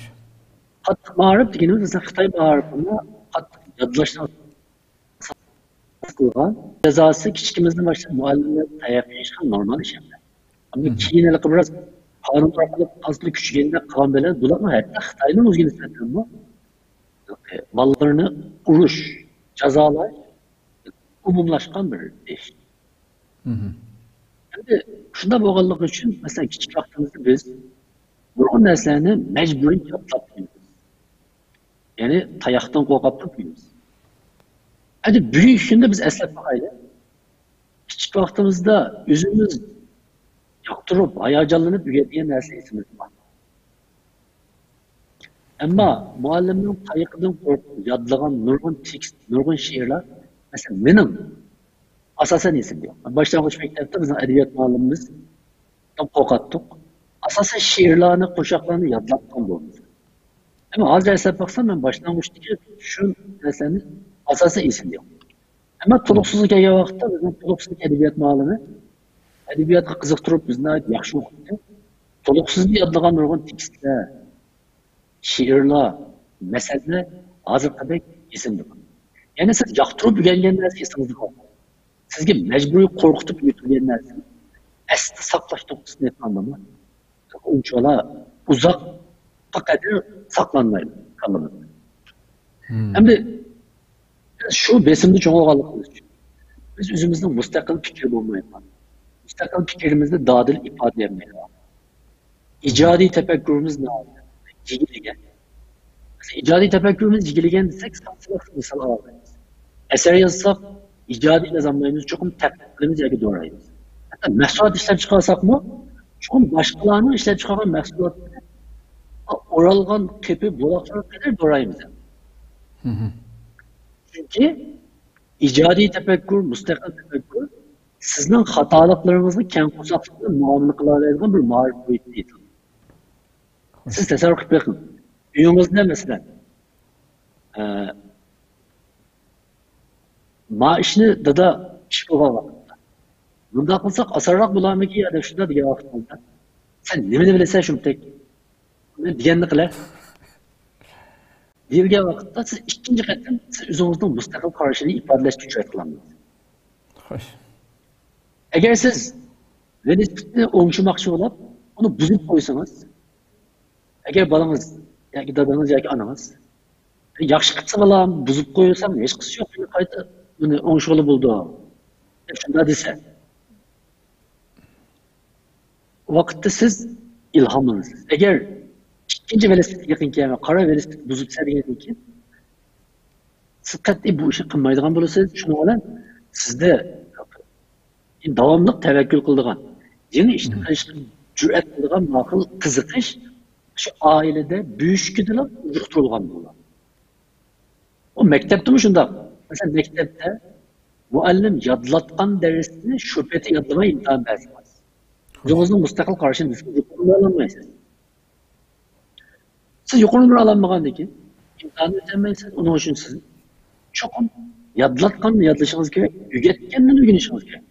قاتتىق مائارىپ دېگىنىمىز، مەسىلەن، خىتاي مائارىپىنى قاتتىق يادلاشنى قىلغان. جازاسى كىچىكىمىزدىن باشلاپ مۇئەللىملەر تاياق يېيىشكە نورمال ئىش ئەمەس. ئەمما كېيىن ھېلىقى بىراز قانۇن ئارقىلىق ئازلا كۈچىگەندەك قىلغان بىلەن، بۇلارمۇ ھەتتا خىتاينىڭ ئۆزىگە نىسبەتەنمۇ بالىلىرىنى ئۇرۇش، جازالاش ئومۇملاشقان بىر ئىش. ئەمدى شۇنداق بولغانلىقى ئۈچۈن، مەسىلەن، كىچىك ۋاقتىمىزدا بىز نۇرغۇن نەرسىلەرنى مەجبۇرىي يادلاپ قويىمىز. يەنى تاياقتىن قورقۇپ تۇرۇپ قويىمىز. ئەمدى بۈگۈنكى كۈندە بىز ئەسلەپ باقايلى. كىچىك ۋاقتىمىزدا ئۆزىمىز ياقتۇرۇپ، ھاياجانلىنىپ ئۆگەتكەن نەرسە ئېسىمىزدە بار. ئەمما مۇئەللىمنىڭ تايىقىدىن قورقۇپ يادلىغان نۇرغۇن تېكىست، نۇرغۇن شېئىرلار، مەسىلەن، مېنىڭ ئاساسەن ئېسىمدە يوق. باشلانغۇچ مەكتەپتە بىزنىڭ ئەدەبىيات مۇئەللىمىمىز، قورقاتتۇق. ئاساسەن شېئىرلارنى، قوشاقلارنى يادلاتقان بولدۇق. ئەمما ھازىر ئەسلەپ باقسام، مەن باشلانغۇچتىكى شۇ نەرسىلەرنى ئاساسەن ئېسىمدە يوق. ئەمما تولۇقسىزغا كەلگەن ۋاقىتتا بىزنىڭ تولۇقسىزلىق ئەدەبىيات مۇئەللىمى ئەدەبىياتقا قىزىقتۇرۇپ بىزنى ناھايىتى ياخشى ئوقۇتتى. تولۇقسىزدا يادلىغان نۇرغۇن تېكىستلەر، شېئىرلار، مەسەللەر ھازىرقىدەك ئېسىمدە بار. يەنى سىز ياقتۇرۇپ ئۆگەنگەن نەرسە ئېسىڭىزدە قالغان. سىزگە مەجبۇرىي قورقۇتۇپ ئۆگىتىلگەن نەرسە ئەستە ساقلاش نۇقتىسىدىن ئېيتقاندىمۇ، ئۇنچىۋالا ئۇزاققا قەدەر ساقلانمايدۇ كاللىمىزدا. ئەمدى بىز شۇ بېسىمدا چوڭ بولغانلىقىمىز ئۈچۈن، بىز ئۆزىمىزنىڭ مۇستەقىل پىكرى بولمايدىغان، مۇستەقىل پىكرىمىزنى دادىل ئىپادىلىيەلمەيدىغان، ئىجادىي تەپەككۇرىمىز ناھايىتى يېگىلىگەن. مەسىلەن، ئىجادىي تەپەككۇرىمىز يېگىلىگەن دېسەك، سانسىز مىسال ئالالايمىز. ئەسەر يازساق، ئىجادىي يازالمايمىز، چوقۇم تەقلىد قىلىمىز ياكى دورايمىز. ھەتتا مەھسۇلات ئىشلەپ چىقارساقمۇ، چوقۇم باشقىلارنىڭ ئىشلەپ چىقارغان مەھسۇلاتلىرى ئورالغان قېپى بولاقلىرىغا قەدەر دورايمىز. چۈنكى ئىجادىي تەپەككۇر، مۇستەقىل تەپەككۇر سىزنىڭ خاتالىقلىرىڭىزغا كەڭ قورساقلىق بىلەن مۇئامىلە قىلالايدىغان بىر مائارىپ مۇھىتى. سىز تەسەۋۋۇر قىلىپ بېقىڭ. ئۆيىڭىزدە، مەسىلەن، ئە، ما ئىشنى دادا ئىش قىلغان ۋاقىتتا، «بۇنداق قىلساق ئاسانراق بولارمىكىن يا؟» دەپ شۇنداق دېگەن ۋاقتىڭىزدا، «سەن نېمىنى بىلىسەن شۇمتەك؟ مەن دېگەننى قىلە» دېيىلگەن ۋاقىتتا، سىز ئىككىنچى قېتىم سىز ئۆزىڭىزنىڭ مۇستەقىل قارىشىنى ئىپادىلەشكە جۈرئەت قىلالمايسىز. خوش. ئەگەر سىز ۋېلىسىپىتنى ئوڭشىماقچى بولۇپ، ئۇنى بۇزۇپ قويسىڭىز، ئەگەر بالىڭىز ياكى دادىڭىز ياكى ئانىڭىز، «ياخشى قىپسەن بالام، بۇزۇپ قويساڭ ھېچقىسى يوق، قايتا بۇنى ئوڭشىغىلى بولىدۇ» دەپ شۇنداق دېسە، ۋاقىتتا سىز ئىلھاملىنىسىز. ئەگەر ئىككىنچى ۋېلىسىپىتكە يېقىن كەلگەن ۋە قارا ۋېلىسىپىت بۇزۇپسەن دېگەندىن كېيىن، سىز قەتئىي بۇ ئىشنى قىلمايدىغان بولىسىز. شۇنىڭ بىلەن سىزدە داۋاملىق تەۋەككۈل قىلىدىغان، يېڭى ئىشنى قىلىشقا جۈرئەت قىلىدىغان ماقۇل قىزىقىش شۇ ئائىلىدە بۆشۈكىدىلا ئۇرۇقتۇرۇلغان بولىدۇ. ئۇ مەكتەپتىمۇ شۇنداق. مەسىلەن، مەكتەپتە مۇئەللىم يادلاتقان دەرسنى شۇ پېتى يادلىماي ئىمتىھان بەرسىڭىز، ئۆزىڭىزنىڭ مۇستەقىل قارىشىنى سىز يۇقىرى ئالالمايسىز. سىز يۇقىرى نومۇر ئالالمىغاندىن كېيىن ئىمتىھاننى ئۆتەلمەيسىز. ئۇنىڭ ئۈچۈن سىز چوقۇم يادلاتقاننى يادلىشىڭىز كېرەك، ئۆگەتكەننى ئۆگىنىشىڭىز كېرەك.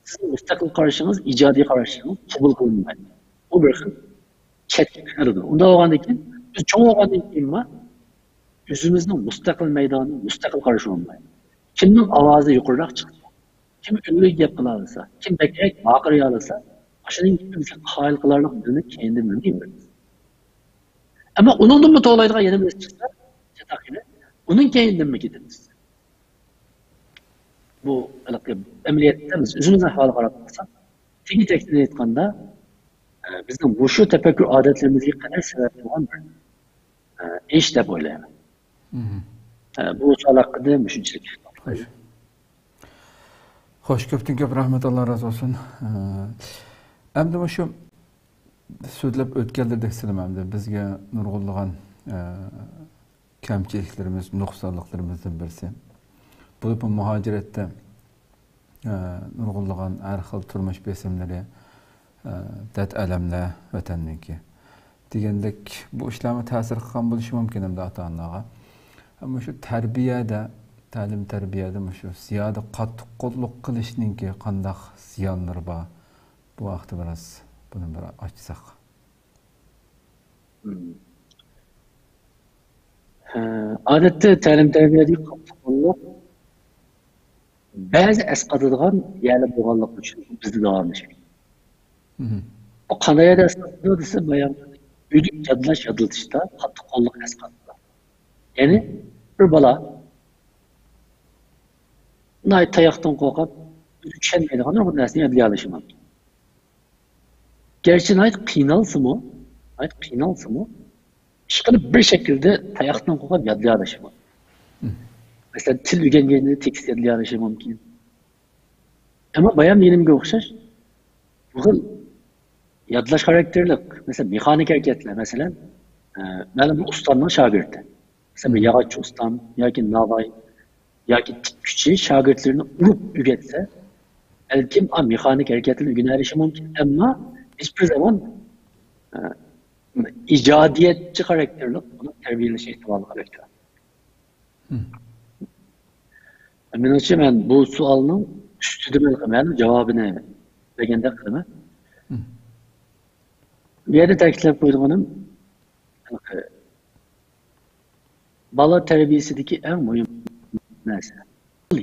سىزنىڭ مۇستەقىل قارىشىڭىز، ئىجادىي قارىشىڭىز قوبۇل قىلىنمايدۇ. بۇ بىر خىل چەتكە قېلىدۇ. ئۇنداق بولغاندىن كېيىن، بىز چوڭ بولغاندىن كېيىنمۇ ئۆزىمىزنىڭ مۇستەقىل مەيدانى، مۇستەقىل قارىشى بولمايدۇ. كىمنىڭ ئاۋازى يۇقىرىراق چىقسا، كىم ئۈنلۈك گەپ قىلالىسا، كىم بەكرەك ۋارقىرىيالىسا، ئاشۇنىڭ گېپىگە قايىل قىلارلىق بىرنى كەينىدىن مىڭىۋېرىمىز. ئەمما ئۇنىڭدىنمۇ توۋلايدىغان يەنە بىرسى چىقسا، چاتاق يەنە ئۇنىڭ كەينىدىنمۇ كېتىمىز. بۇ ھېلىقى ئەمەلىيەتتە بىز ئۆزىمىزنىڭ ئەھۋالىگە قاراپ باقساق، تېگى-تەكتىدىن ئېيتقاندا، ئە، بىزنىڭ مۇشۇ تەپەككۇر ئادەتلىرىمىزگە قەدەر سەۋەب بولغان بىر، ئە، ئىش دەپ ئويلايمەن. ئە، بۇ سوئال ھەققىدە مۇشۇنچىلىك. خوش. خوش، كۆپتىن كۆپ رەھمەت، ئاللا رازى بولسۇن. ئە، ئەمدى مۇشۇ سۆزلەپ ئۆتكەنلىرىدەك سىلىم ئەمدى بىزگە نۇرغۇنلىغان ئە، كەمچىلىكلىرىمىز، نۇقسانلىقلىرىمىزدىن بىرسى. بولۇپمۇ مۇھاجىرەتتە، ئە، نۇرغۇنلىغان ھەر خىل تۇرمۇش بېسىملىرى، ئە، دەرد-ئەلەملەر ۋەتەننىڭكى. دېگەندەك، بۇ ئىشلارمۇ تەسىر قىلغان بولۇشى مۇمكىن ئەمدى ئاتا-ئانىلارغا. ئەمما شۇ تەربىيەدە، تەلىم-تەربىيەدە مۇشۇ زىيادە قاتتىق قوللۇق قىلىشنىڭكى قانداق زىيانلىرى بار؟ بۇ ھەقتە بىراز بۇنى بىر ئاچساق. مم. ھە، ئادەتتە تەلىم-تەربىيەدىكى قاتتىق قوللۇق بەزى ئەسقاتىدىغان يەرلەر بولغانلىقى ئۈچۈن بىزدە داۋاملىشىدۇ. مم. بۇ قانداق يەردە ئەسقاتىدۇ دېسە، بايام ئۆلۈك يادلاش، يادلىتىشتا قاتتىق قوللۇق ئەسقاتىدۇ. يەنى بىر بالا ناھايىتى تاياقتىن قورقۇپ، ئۆزى چۈشەنمەيدىغان نۇرغۇن نەرسىنى يادلىيالىشى مۇمكىن. گەرچە ناھايىتى قىينالسىمۇ، ناھايىتى قىينالسىمۇ، ئىشقىلىپ بىر شەكىلدە تاياقتىن قورقۇپ يادلىيالىشى مۇمكىن. مم. مەسىلەن، تىل ئۆگەنگەندە تېكىست يادلىيالىشى مۇمكىن. ئەمما بايام دېگىنىمگە ئوخشاش، بۇ خىل يادلاش خاراكتېرلىك، مەسىلەن، مېخانىك ھەرىكەتلەر، مەسىلەن، ئە، مەلۇم بىر ئۇستامنىڭ شاگىرتى. مەسىلەن، بىر ياغاچچى ئۇستام ياكى ناۋاي ياكى تىككۈچى شاگىرتلىرىنى ئۇرۇپ ئۆگەتسە، بەلكىم ئا مېخانىك ھەرىكەتلەرنى ئۆگىنەلىشى مۇمكىن، ئەمما ھېچبىر زامان، ئە، ئىجادىيەتچى خاراكتېرلىك ئۇنى تەربىيەلەش ئېھتىماللىقى بەك تۆۋەن. مم. مېنىڭچە، مەن بۇ سوئالنىڭ ئۈستىدە مەن جاۋابىنى بەرگەندەك قىلىمەن. مم. بۇ يەردە تەكىتلەپ قويىدىغىنىم، بالا تەربىيەسىدىكى ئەڭ مۇھىم نەرسە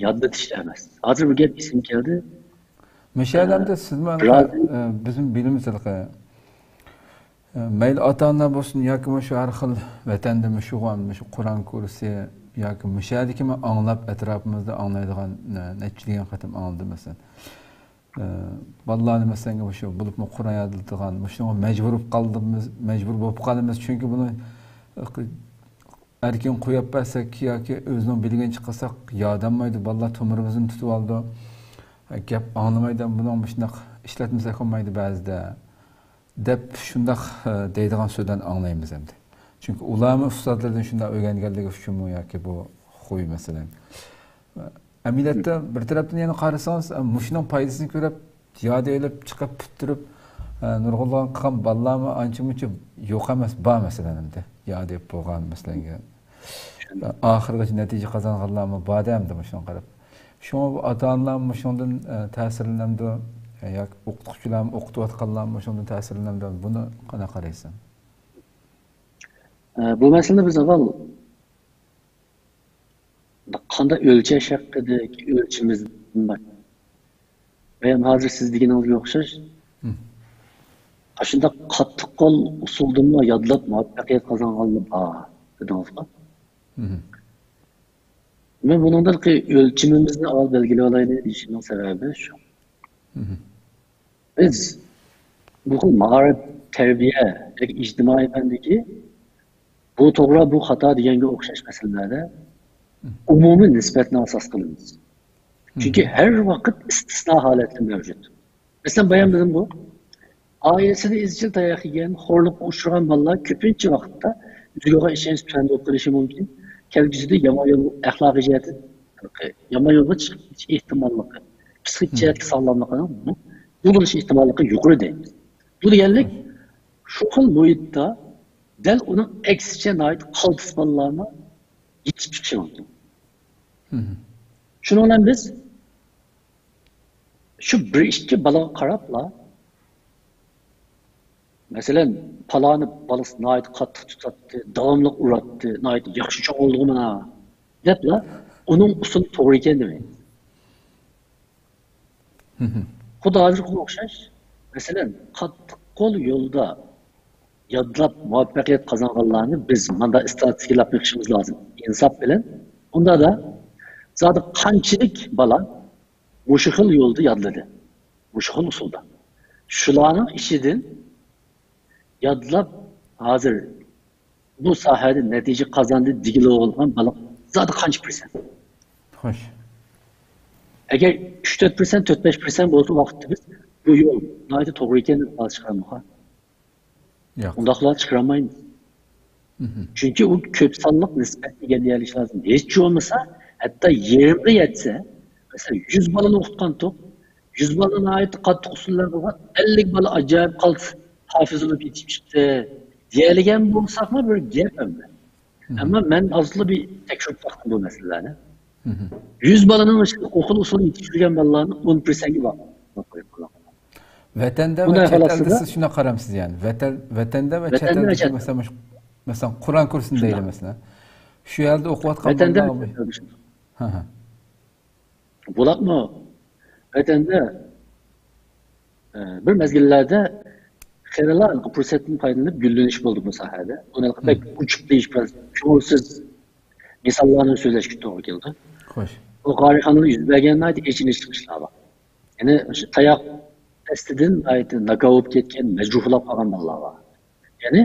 يادلىتىشتا ئەمەس. ھازىر بۇ گەپ ئېسىمگە كەلدى. مۇشۇ ئادەمدە سىزمۇ بىراز ئە، بىزمۇ بىلىمىز ھېلىقى، ئە، مەيلى ئاتا-ئانىلار بولسۇن ياكى مۇشۇ ھەر خىل ۋەتەندە مۇشۇ، مۇشۇ قۇرئان كۇرسى ياكى مۇشۇ يەردىكى مەن ئاڭلاپ، ئەتراپىمىزدا ئاڭلايدىغان، ئە، نەچچە دېگەن قېتىم ئاڭلىدىم مەسىلەن. ئە، بالىلارنى مەسىلەن، مۇشۇ بولۇپمۇ قۇرئان يادلىتىدىغان، مۇشۇنىڭغا مەجبۇر بولۇپ قالدىمىز، مەجبۇر بولۇپ قالىمىز، چۈنكى بۇنى ئەركىن قويۇپ بەرسەك ياكى ئۆزىنىڭ بىلگىنىچە قىلساق ياردەممايدۇ، بالىلار تومۇرىمىزنى تۇتۇۋالىدۇ. گەپ ئاڭلىمايدۇ، بۇنىڭ مۇشۇنداق ئىشلەتمىسەك بولمايدۇ بەزىدە، دەپ شۇنداق، ئە، دەيدىغان سۆزلەرنى ئاڭلايمىز ئەمدى. چۈنكى ئۇلارمۇ ئۇستازلىرىدىن شۇنداق ئۆگەنگەنلىكى ئۈچۈنمۇ ياكى بۇ خۇي مەسىلەن. ئەمەلىيەتتە بىر تەرەپتىن يەنە قارىسىڭىز، ئە، مۇشۇنىڭ پايدىسىنى كۆرۈپ، ياد ئېلىپ چىقىپ پۈتتۈرۈپ، ئە، نۇرغۇنلىغان قىلغان بالىلارمۇ ئانچە مۇنچە يوق ئەمەس، بار مەسىلەن ئەمدى. ياد ئېلىپ بولغان مەسىلەن. ئاخىرغىچە نەتىجە قازانغانلارمۇ بار دەمدى مۇشۇنىڭغا قاراپ. شۇڭا بۇ ئاتا-ئانىلار مۇشۇنىڭدىن، ئە، تەسىرلىنەمدۇ؟ ياكى ئوقۇتقۇچىلارمۇ، ئوقۇتۇۋاتقانلار مۇشۇنىڭدىن تەسىرلىنەمدۇ؟ بۇنى قانداق قارايسەن؟ ئە، بۇ مەسىلىنى بىز ئاۋۋال قانداق ئۆلچەش ھەققىدىكى ئۆلچىمىزدىن باش-، بايام ھازىر سىز دېگىنىڭىزگە ئوخشاش، مم. ئاشۇنداق قاتتىق قول ئۇسۇلدىنلا يادلاپ مۇۋەپپەقىيەت قازانغانلار بار دېدىڭىزغۇ. مم. مەن بۇنىڭدىن ئۆلچىمىمىزنى ئاۋۋال بەلگىلىۋالايلى دېيىشىمنىڭ سەۋەبى شۇ. مم. بىز بۇ خىل مائارىپ، تەربىيە ياكى ئىجتىمائىي پەندىكى بۇ توغرا، بۇ خاتا دېگەنگە ئوخشاش مەسىلىلەردە ئومۇمىي نىسبەتنى ئاساس قىلىمىز. چۈنكى ھەر ۋاقىت ئىستىسنا ھالەتلىرى مەۋجۇت. مەسىلەن، بايام دېدىمغۇ، ئائىلىسىدە ئىزچىل تاياق يېگەن، خورلۇققا ئۇچرىغان بالىلار كۆپىنچە ۋاقىتتا ئۆزىگە بولغان ئىشەنچ تۆۋەن بولۇپ قېلىشى مۇمكىن. كەلگۈسىدە يامان يول، ئەخلاقىي جەھەتتىن يامان يولغا چىقىپ كېتىش ئېھتىماللىقى، پسىخىك جەھەتتىكى ساغلاملىقىنىڭ بۇزۇلۇش ئېھتىماللىقى يۇقىرى دەيمىز. بۇ دېگەنلىك، شۇ خىل مۇھىتتا دەل ئۇنىڭ ئەكسىچە ناھايىتى قالتىس بالىلارمۇ يېتىشىپ چىقىشى مۇمكىن. شۇنىڭ بىلەن بىز شۇ بىر ئىككى بالىغا قاراپلا، مەسىلەن، پالانى بالىسى ناھايىتى قاتتىق تۇتاتتى، داۋاملىق ئۇراتتى، ناھايىتى ياخشى چوڭ بولدىغۇ مانا، دەپلا ئۇنىڭ ئۇسۇلى توغرا ئىكەن دېمەيمىز. خۇددى ھازىرقىغا ئوخشاش. مەسىلەن، قاتتىق قول يولدا يادلاپ مۇۋەپپەقىيەت قازانغانلارنى بىز ماندا ئىستاتىستىكىلاپ بېقىشىمىز لازىم، ئىنساپ بىلەن. ئۇندادا زادى قانچىلىك بالا مۇشۇ خىل يولدا يادلىدى، مۇشۇ خىل ئۇسۇلدا. شۇلارنىڭ ئىچىدىن يادلاپ، ھازىر بۇ ساھەدە نەتىجە قازاندى دېگىلى بولغان بالا زادى قانچە پىرسەنت؟ خوش. ئەگەر ئۈچ تۆت پىرسەنت، تۆت بەش پىرسەنت بولسا، ۋاقىتتا بىز بۇ يول ناھايىتى توغرا ئىكەن دەپ خۇلاسە چىقىرامىزغۇ؟ ياق. ئۇنداق خۇلاسە چىقىرالمايمىز. چۈنكى ئۇ كۆپ سانلىق نىسبەتنى ئىگىلىيەلىشى لازىم. ھېچ بولمىسا، ھەتتا يېرىمغا يەتسە، مەسىلەن، يۈز بالىنى ئوقۇتقانتۇق، يۈز بالىنى ناھايىتى قاتتىق ئۇسۇللار بولغان، ئەللىك بالا ئاجايىپ قالتىس ھافىز بولۇپ يېتىشىپ چىقتى دېيەلىگەن بولساقمۇ بىر گەپ ئەمدى. ئەمما مەن ھازىرلا بىر تەكشۈرۈپ باقتىم بۇ مەسىلىلەرنى. يۈز بالىنىڭ ئىچىدە ئوقۇل ئۇسۇل يېتىشتۈرگەن بالىلارنىڭ ئون پىرسەنتى بار. ۋەتەندە ۋە چەت ئەلدە سىز شۇنداق قارامسىز، يەنى ۋەتەن، ۋەتەندە ۋە چەت ئەلدىكى، مەسىلەن، مۇش-، مەسىلەن، قۇرئان كۇرسىنى دەيلى، مەسىلەن، شۇ يەردە ئوقۇۋاتقان بالىلار. ھە، ھە. بۇلارمۇ ۋەتەندە، ئە، بىر مەزگىللەردە خېلىلا پۇرسەتتىن پايدىلىنىپ گۈللىنىش بولدى بۇ ساھەدە. ئۇنى بەك ئۇچۇق دېيىش بىراز كۆڭۈلسىز مىساللارنى سۆزلەشكە توغرا كېلىدۇ. خوش. بۇ قارىخانىدا يۈز بەرگەن ناھايىتى ئېچىنىشلىق ئىشلار بار. يەنى شۇ تاياق دەستىدىن ناھايىتى ناكاۋۇپ كەتكەن، مەجرۇھلاپ قالغان بالىلار بار. يەنى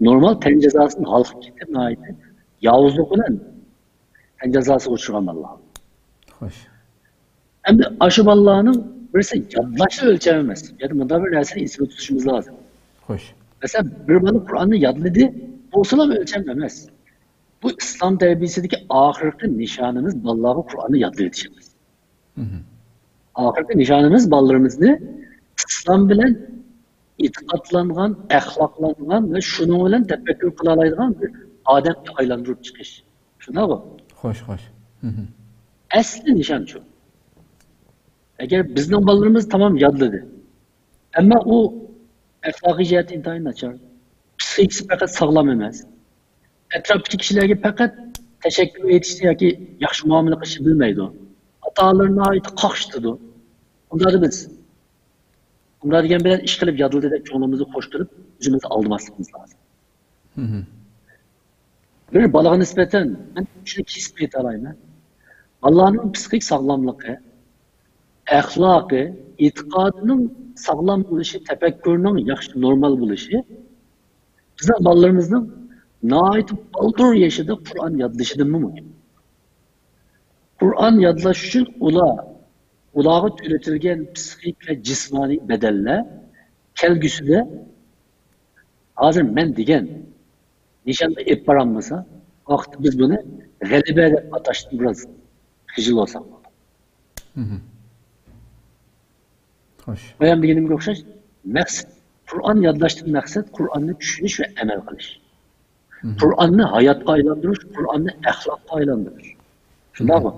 نورمال تەن جازاسىدىن ھالقىپ كېتىپ، ناھايىتى ياۋۇزلۇق بىلەن تەن جازاسىغا ئۇچرىغان بالىلار. خوش. ئەمدى ئاشۇ بالىلارنىڭ بىرسى يادلاشلا ئۆلچەم ئەمەس. يەنى مۇنداق بىر نەرسىنى ئېسىمىزدە تۇتۇشىمىز لازىم. خوش. مەسىلەن، بىر بالا قۇرئاننى يادلىدى، بولسىلا ئۆلچەم ئەمەس. بۇ ئىسلام تەربىيەسىدىكى ئاخىرقى نىشانىمىز بالىلارغا قۇرئاننى يادلىۋېتىشىمىز. ئاخىرقى نىشانىمىز بالىلىرىمىزنى ئىسلام بىلەن ئېتىقادلانغان، ئەخلاقلانغان ۋە شۇنىڭ بىلەن تەپەككۇر قىلالايدىغان بىر ئادەمگە ئايلاندۇرۇپ چىقىش. شۇنداقغۇ؟ خوش، خوش. ئەسلى نىشان شۇ. ئەگەر بىزنىڭ بالىلىرىمىز تامام يادلىدى، ئەمما ئۇ ئەخلاقىي جەھەتتە ئىنتايىن ناچار، پسىخىكىسى پەقەت ساغلام ئەمەس، ئەتراپتىكى كىشىلەرگە پەقەت تەشەككۈر ئېيتىشنى ياكى ياخشى مۇئامىلە قىلىشنى بىلمەيدۇ، ئاتا-ئانىلىرىنى ناھايىتى قاقشىتىدۇ. ئۇنداقتا بىز ئۇنداق دېگەن بىلەن ئىشقىلىپ يادلىدى دەپ كۆڭلىمىزنى خوش تۇرۇپ، ئۆزىمىزنى ئالدىماسلىقىمىز لازىم. بىر بالىغا نىسبەتەن مەن شۇنى كېسىپ ئېيتالايمەن. بالىلارنىڭ پسىخىك ساغلاملىقى، ئەخلاقى، ئېتىقادىنىڭ ساغلام بولۇشى، تەپەككۇرىنىڭ ياخشى، نورمال بولۇشى بىزنىڭ بالىلىرىمىزنىڭ ناھايىتى بالدۇر يېشىدا قۇرئان يادلىشىدىنمۇ مۇھىم. قۇرئان يادلاش ئۈچۈن ئۇلار، ئۇلارغا تۆلىتىلگەن پسىخىك ۋە جىسمانىي بەدەللەر كەلگۈسىدە ھازىر مەن دېگەن نىشانغا ئېلىپ بارالمىسا، ئۇ ۋاقىتتا بىز بۇنى غەلىبە دەپ ئاتاشتىن بىراز خىجىل بولساق بولىدۇ. خوش. بايام دېگىنىمگە ئوخشاش، مەقسەت، قۇرئان يادلاشتىن مەقسەت قۇرئاننى چۈشىنىش ۋە ئەمەل قىلىش. قۇرئاننى ھاياتقا ئايلاندۇرۇش، قۇرئاننى ئەخلاققا ئايلاندۇرۇش. شۇنداقمۇ؟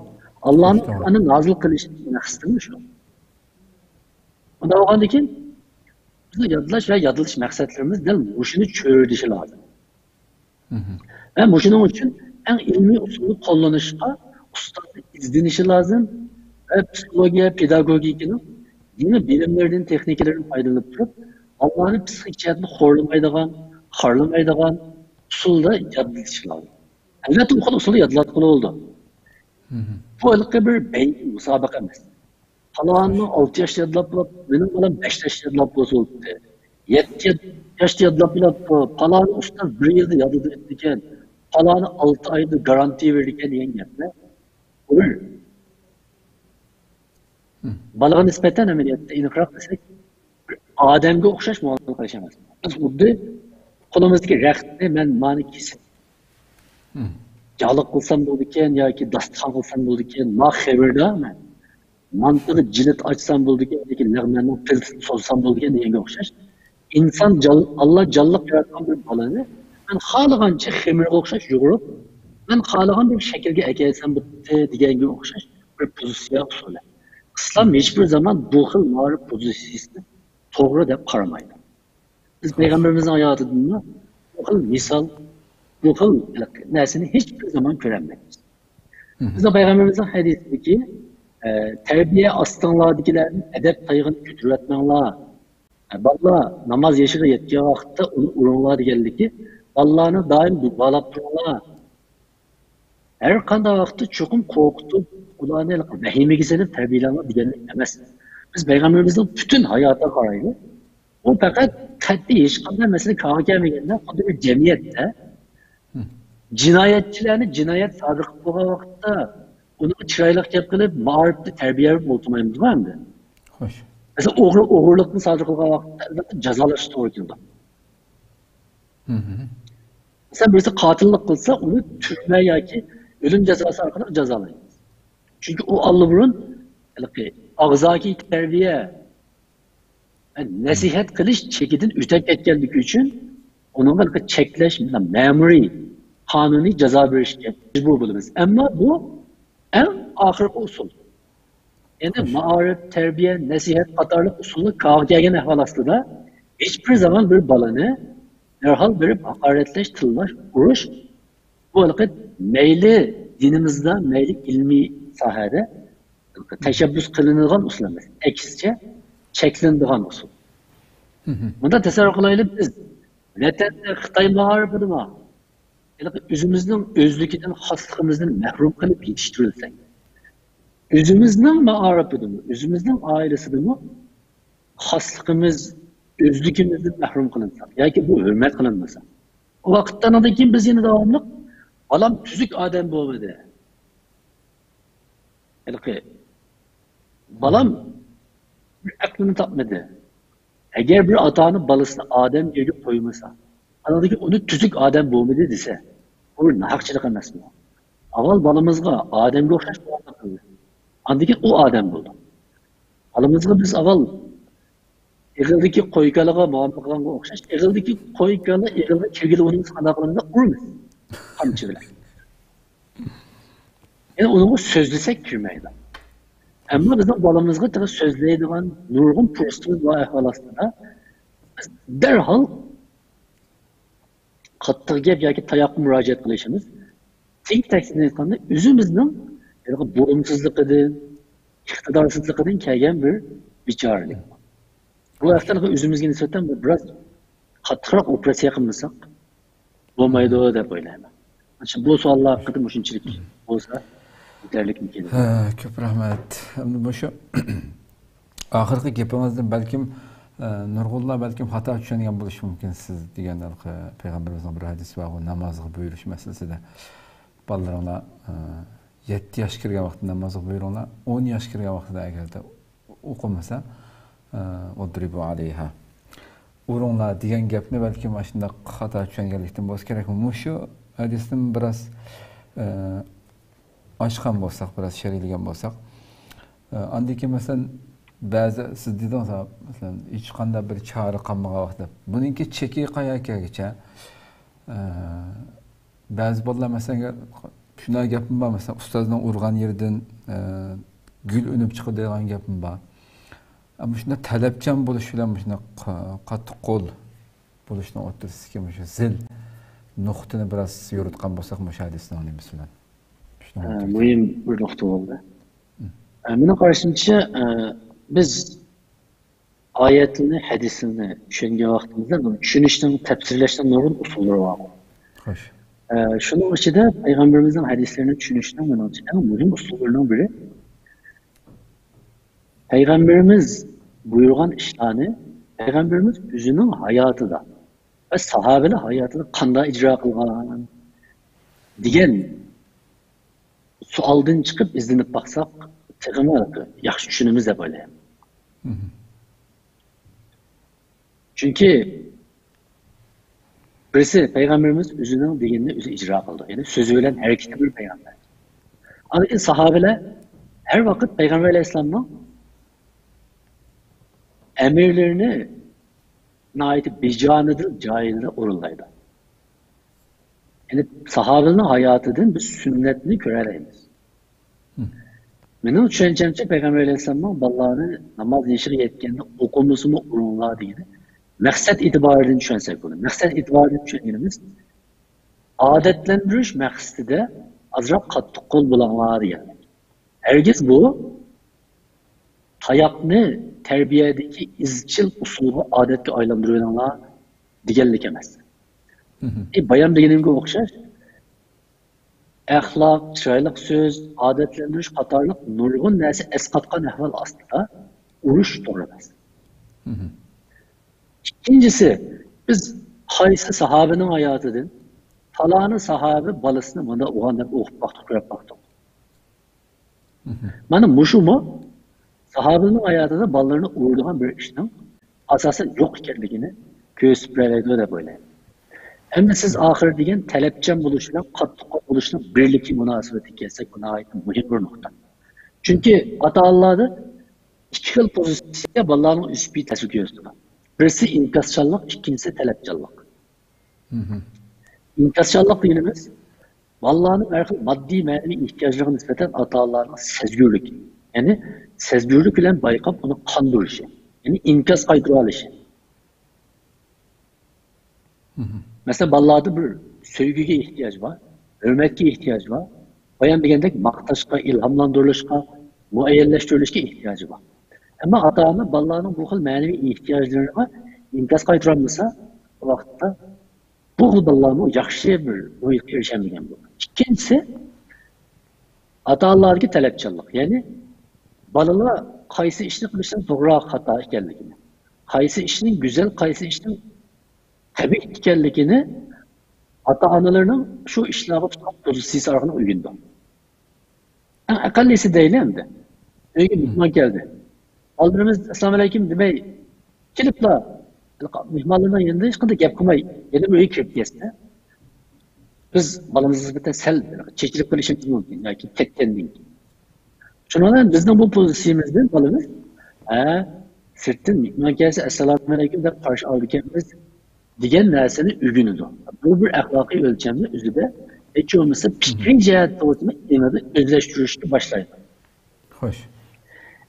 ئاللانىڭ قۇرئاننى نازىل قىلىشىدىكى مەقسىتىمۇ شۇ. ئۇنداق بولغاندىن كېيىن، بىزنىڭ يادلاش ۋە يادلىتىش مەقسەتلىرىمىز دەل مۇشۇنى چۆرىدىشى لازىم. ۋە مۇشۇنىڭ ئۈچۈن ئەڭ ئىلمىي ئۇسۇلنى قوللىنىشقا ئۇستازنى ئىزدىنىشى لازىم ۋە پسىخولوگىيە، پېداگوگىكىنىڭ يېڭى بىلىملىرىدىن، تېخنىكىلىرىدىن پايدىلىنىپ تۇرۇپ، بالىلارنى پسىخىك جەھەتتىن خورلىمايدىغان، خارلىمايدىغان ئۇسۇلدا يادلىتىش لازىم. ئەلۋەتتە، ئۇ خىل ئۇسۇلدا يادلاتقىلى بولىدۇ. بۇ ھېلىقى بىر بەينى مۇسابىقە ئەمەس. پالانىنىڭ ئالتە ياشتا يادلاپ بولۇپتۇ، مېنىڭ بالام بەش ياشتا يادلاپ بولسا بولدى. يەتتە ياشتا يادلاپ بولۇپتۇ، پالانى ئۇستاز بىر يىلدا يادلىتىدىكەن، پالانى ئالتە ئايدا گارانتىيە بېرىدىكەن دېگەن گەپلەر. بۇ بىر بالىغا نىسبەتەن ئەمەلىيەتتە ئېنىقراق دېسەك، بىر ئادەمگە ئوخشاش مۇئامىلە قىلىش ئەمەس. بىز خۇددى قولىمىزدىكى رەختنى مەن مانا كېسىپ جاغلىق قىلسام بولىدىكەن ياكى داستىخان قىلسام بولىدىكەن، ما خېمىردا مەن مانتىغا جىلىت ئاچسام بولىدىكەن ياكى لەغمەننىڭ پىلتىسىنى سوزسام بولىدىكەن دېگەنگە ئوخشاش. ئىنسان جان-، ئاللا جانلىق ياراتقان بىر بالىنى مەن خالىغانچە خېمىرغا ئوخشاش يۇغۇرۇپ، مەن خالىغان بىر شەكىلگە ئەكەلسەم بولدى دېگەنگە ئوخشاش بىر پوزىتسىيە ئۇسۇلى. ئىسلام ھېچبىر زامان بۇ خىل مائارىپ پوزىتسىيىسىنى توغرا دەپ قارىمايدۇ. بىز پەيغەمبىرىمىزنىڭ ھاياتىدىمۇ بۇ خىل مىسال، بۇ خىل نەرسىنى ھېچبىر زامان كۆرەلمەيمىز. بىزنىڭ پەيغەمبىرىمىزنىڭ ھەدىسىدىكى، ئە، تەربىيە ئاستىڭلاردىكىلەرنى ئەدەپ تايىقىنى كۆتۈرۈۋەتمەڭلار. ئە، بالىلار ناماز يېشىغا يەتكەن ۋاقىتتا ئۇنى ئۇرۇڭلار دېگەنلىكى، بالىلارنى دائىم دۇئالاپ تۇرۇڭلار. ھەر قانداق ۋاقىتتا چوقۇم قورقۇتۇپ، ئۇلارنى ۋەھىمىگە سېلىپ تەربىيەلەڭلار دېگەنلىك ئەمەس. بىز پەيغەمبىرىمىزنىڭ پۈتۈن ھاياتىغا قارايلى. ئۇ پەقەت قەتئىي ھېچقانداق مەسىلە كارغا كەلمىگەندە، خۇددى بىر جەمئىيەتتە جىنايەتچىلەرنى جىنايەت سادىر قىلىپ بولغان ۋاقىتتا ئۇنىڭغا چىرايلىق گەپ قىلىپ، مائارىپتا تەربىيە بېرىپ ئولتۇرمايمىزغۇ ئەمدى. خوش. مەسىلەن، ئوغرى ئوغرىلىقنى سادىر قىلغان ۋاقىتتا، ئەلۋەتتە، جازالاش توغرا كېلىدۇ. مەسىلەن، بىرسى قاتىللىق قىلسا، ئۇنى تۈرمە ياكى ئۆلۈم جازاسى ئارقىلىق جازالايمىز. چۈنكى ئۇ ئاللىبۇرۇن ھېلىقى ئاغزاكى تەربىيە، نەسىھەت قىلىش چېكىدىن ئۆتۈپ كەتكەنلىكى ئۈچۈن ئۇنىڭغا ھېلىقى چەكلەش، مەمۇرىي، قانۇنىي جازا بېرىشكە مەجبۇر بولىمىز. ئەمما بۇ ئەڭ ئاخىرقى ئۇسۇل. يەنى مائارىپ، تەربىيە، نەسىھەت قاتارلىق ئۇسۇلنى كارغا كەلگەن ئەھۋال ئاستىدا ھېچبىر زامان بىر بالىنى دەرھال بېرىپ ھاقارەتلەش، تىللاش، ئۇرۇش، بۇ ھېلىقى مەيلى دىنىمىزدا، مەيلى ئىلمىي ساھەدە تەشەببۇس قىلىنىدىغان ئۇسۇل ئەمەس. ئەكسىچە، چەكلىنىدىغان ئۇسۇل. مۇنداق تەسەۋۋۇر قىلايلى، بىز ۋەتەندە خىتاي مائارىپىدىمۇ ھېلىقى ئۆزىمىزنىڭ ئۆزلۈكىدىن، خاسلىقىمىزدىن مەھرۇم قىلىپ يېتىشتۈرۈلسەك، ئۆزىمىزنىڭ مائارىپىدىمۇ، ئۆزىمىزنىڭ ئائىلىسىدىمۇ خاسلىقىمىز، ئۆزلۈكىمىزدىن مەھرۇم قىلىنساق ياكى بۇ ھۆرمەت قىلىنمىسا، ئۇ ۋاقىتتا ئاندىن كېيىن بىز يەنە داۋاملىق، «بالام تۈزۈك ئادەم بولمىدى. ھېلىقى بالام بىر ئەقلىنى تاپمىدى.» ئەگەر بىر ئاتا-ئانا بالىسىنى ئادەم يەرگە قويمىسا، ئاندىن كېيىن ئۇنى تۈزۈك ئادەم بولمىدى دېسە، بۇ بىر ناھەقچىلىق ئەمەسمۇ؟ ئاۋۋال بالىمىزغا ئادەمگە ئوخشاش مۇئامىلە قىلدى. ئاندىن كېيىن ئۇ ئادەم بولدى. بالىمىزغا بىز ئاۋۋال ئېغىلدىكى قوي-كالىغا مۇئامىلە قىلغانغا ئوخشاش، ئېغىلدىكى قوي-كالا ئېغىلغا كىرگىلى ئۇنى بىز قانداق قىلىمىز؟ ئۇرىمىز. قامچا بىلەن. يەنى ئۇنىڭغا سۆزلىسەك كىرمەيدۇ. ئەمما بىزنىڭ بالىمىزغا تېخى سۆزلەيدىغان نۇرغۇن پۇرسىتىمىز بار ئەھۋال ئاستىدا، بىز دەرھال قاتتىق گەپ ياكى تاياققا مۇراجىئەت قىلىشىمىز، تېگىپ تەكتىدىن ئېيتقاندا، ئۆزىمىزنىڭ ھېلىقى بولۇمسىزلىقىدىن، ئىقتىدارسىزلىقىدىن كەلگەن بىر بىچارىلىك. بۇ ھەقتە ئۆزىمىزگە نىسبەتەن بىراز قاتتىقراق ئوپېراتسىيە قىلمىساق بولمايدۇ دەپ ئويلايمەن. شۇ، بۇ سوئاللار ھەققىدە مۇشۇنچىلىك بولسا يېتەرلىكمىكىن؟ ھە، كۆپ رەھمەت. ئەمدى مۇشۇ ئاخىرقى گېپىڭىزدىن بەلكىم، ئە، نۇرغۇنلار بەلكىم خاتا چۈشەنگەن بولۇشى مۇمكىن، سىز دېگەن ھېلىقى پەيغەمبىرىمىزنىڭ بىر ھەدىسى بار، ئۇ نامازغا بۇيرۇش مەسىلىسىدە. بالىلىرىڭلار، ئە، يەتتە ياش كىرگەن ۋاقىتتا نامازغا بۇيرۇڭلار، ئون ياش كىرگەن ۋاقتىدا ئەگەردە ئوقۇمىسا، ئە، «ئۇدرىبۇ ئەلەيھا»، ئۇرۇڭلار دېگەن گەپنى بەلكىم ئاشۇنداق خاتا چۈشەنگەنلىكتىن بولسا كېرەك. مۇشۇ ھەدىستىن بىراز، ئە، ئاچقان بولساق، بىراز شەرھلىگەن بولساق، ئە، ئاندىن كېيىن، مەسىلەن، بەزى، سىز دېدىڭىز، مەسىلەن، ھېچقانداق بىر چارە قالمىغان ۋاقىتتا، بۇنىڭكى چېكى قەيەرگىچە؟ ئە، بەزى بالىلار، مەسىلەن، شۇنداق گەپمۇ بار، مەسىلەن، ئۇستازنىڭ ئۇرغان يېرىدىن، ئە، گۈل ئۈنۈپ چىقىدۇ دېگەن گەپمۇ بار. ئەمما شۇنداق تەلەپچان بولۇش بىلەن مۇشۇنداق قاتتىق قول بولۇشنىڭ ئوتتۇرىسىدىكى مۇشۇ زىل نۇقتىنى بىراز يورۇتقان بولساق، مۇشۇ ھەدىسنىڭ نېمىسى بىلەن؟ شۇنىڭ ھە، ئوتتۇرىسى. مۇھىم بىر نۇقتا بولدى. ھە، مېنىڭ قارىشىمچە، ئە، بىز ئايەتنى، ھەدىسنى چۈشەنگەن ۋاقتىمىزدا، بۇنى چۈشىنىشنىڭ، تەپسىرلەشنىڭ نۇرغۇن ئۇسۇللىرى بار. خوش. ئە، شۇنىڭ ئىچىدە پەيغەمبىرىمىزنىڭ ھەدىسلىرىنى چۈشىنىشنىڭ، مېنىڭچە، ئەڭ مۇھىم ئۇسۇللىرىنىڭ بىرى، پەيغەمبىرىمىز بۇيرۇغان ئىشلارنى پەيغەمبىرىمىز ئۆزىنىڭ ھاياتىدا ۋە ساھابىلەر ھاياتىدا قانداق ئىجرا قىلغان دېگەن سوئالدىن چىقىپ ئىزدىنىپ باقساق، تېخىمۇ ياخشى چۈشىنىمىز دەپ ئويلايمەن. مم. چۈنكى بىرسى، پەيغەمبىرىمىز ئۆزىنىڭ دېگىنىنى ئۆزى ئىجرا قىلىدۇ. يەنى سۆزى بىلەن ھەرىكىتى بىر پەيغەمبەر. ئاندىن كېيىن ساھابىلەر ھەر ۋاقىت پەيغەمبەر ئەلەيھىسسالامنىڭ ئەمىرلىرىنى ناھايىتى بىجانىدىل جايىدا ئورۇنلايدۇ. يەنى ساھابىلەرنىڭ ھاياتىدىن بىز سۈننەتنى كۆرەلەيمىز. مم. مېنىڭ چۈشەنچەمچە، پەيغەمبەر ئەلەيھىسسالامنىڭ بالىلارنى ناماز يېشىغا يەتكەندە «ئوقۇمىسىمۇ ئۇرۇڭلار» دېگىنى، مەقسەت ئېتىبارىدىن چۈشەنسەك بولىدۇ. مەقسەت ئېتىبارىدىن چۈشەنگىنىمىز، ئادەتلەندۈرۈش مەقسىتىدە ئازراق قاتتىق قول بولاڭلار دېگەنلىك. ھەرگىز بۇ تاياقنى تەربىيەدىكى ئىزچىل ئۇسۇلغا، ئادەتكە ئايلاندۇرۇۋېلىڭلار دېگەنلىك ئەمەس. مم. ئى، بايام دېگىنىمگە ئوخشاش، ئەخلاق، چىرايلىق سۆز، ئادەتلەندۈرۈش قاتارلىق نۇرغۇن نەرسە ئەسقاتقان ئەھۋال ئاستىدا ئۇرۇش توغرا ئەمەس. مم. ئىككىنچىسى، بىز قايسى ساھابىنىڭ ھاياتىدىن پالانى ساھابە بالىسىنى مۇنداق ئۇرغان دەپ ئوقۇپ باقتۇق، كۆرۈپ باقتۇق؟ مم. مانا مۇشۇمۇ ساھابىنىڭ ھاياتىدا بالىلىرىنى ئۇرىدىغان بىر ئىشنىڭ ئاساسەن يوق ئىكەنلىكىنى كۆرسىتىپ بېرەلەيدۇ دەپ ئويلايمەن. ئەمدى سىز ئاخىرى دېگەن تەلەپچان بولۇش بىلەن قاتتىققول بولۇشنىڭ بىرلىكى مۇناسىۋىتىگە كەلسەك، بۇ ناھايىتى مۇھىم بىر نۇقتا. چۈنكى ئاتا-ئانىلاردا ئىككى خىل پوزىتسىيە بالىلارنىڭ ئۆسۈپ يېتىلىشىگە كۆرسىتىدۇ. بىرسى ئىنكاسچانلىق، ئىككىنچىسى تەلەپچانلىق. ئىنكاسچانلىق دېگىنىمىز بالىلارنىڭ ھەر خىل ماددىي، مەنىۋى ئېھتىياجلىرىغا نىسبەتەن ئاتا-ئانىلارنىڭ سەزگۈرلۈك، يەنى سەزگۈرلۈك بىلەن بايقاپ، ئۇنى قاندۇرۇشى، يەنى ئىنكاس قايتۇرۇۋېلىشى. مەسىلەن، بالىلاردا بىر سۆيگۈگە ئېھتىياج بار، ھۆرمەتكە ئېھتىياج بار، بايام دېگەندەك ماختاشقا، ئىلھاملاندۇرۇلۇشقا، مۇئەييەنلەشتۈرۈلۈشكە ئېھتىياجى بار. ئەمما ئاتا-ئانا بالىلارنىڭ بۇ خىل مەنىۋى ئېھتىياجلىرىغا ئىنكاس قايتۇرالمىسا، ئۇ ۋاقىتتا بۇ خىل بالىلارمۇ ياخشى بىر مۇھىتقا ئېرىشەلمىگەن بولىدۇ. ئىككىنچىسى، ئاتا-ئانىلاردىكى تەلەپچانلىق، يەنى بالىلار قايسى ئىشنى قىلىشنىڭ توغرا، خاتا ئىكەنلىكىنى، قايسى ئىشنىڭ گۈزەل، قايسى ئىشنىڭ قەبىھ ئىكەنلىكىنى ئاتا-ئانىلىرىنىڭ شۇ ئىشلارغا تۇتقان پوزىتسىيىسى ئارقىلىق ئۆگىنىدۇ. ئەڭ ئەقەللىسى دەيلى ئەمدى. ئۆيگە مېھمان كەلدى. بالىلىرىمىز ئەسسالامۇئەلەيكۇم دېمەي، كېلىپلا مېھمانلارنىڭ يېنىدا ھېچقانداق گەپ قىلماي، يەنە بىر ئۆيگە كىرىپ كەتسە، بىز بالىمىزغا نىسبەتەن سەل چېچىلىپ قېلىشىمىز مۇمكىن ياكى كەتكەندىن كېيىن. شۇنىڭ بىلەن بىزنىڭ بۇ پوزىتسىيىمىزدىن بالىمىز، ھە، سىرتتىن مېھمان كەلسە، ئەسسالامۇئەلەيكۇم دەپ قارشى ئالىدىكەنمىز دېگەن نەرسىنى ئۆگىنىدۇ. بۇ بىر ئەخلاقىي ئۆلچەمنى ئۆزىدە ھېچ بولمىسا پىكرىي جەھەتتە بولسىمۇ ئېڭىدا ئۆزلەشتۈرۈشكە باشلايدۇ. خوش.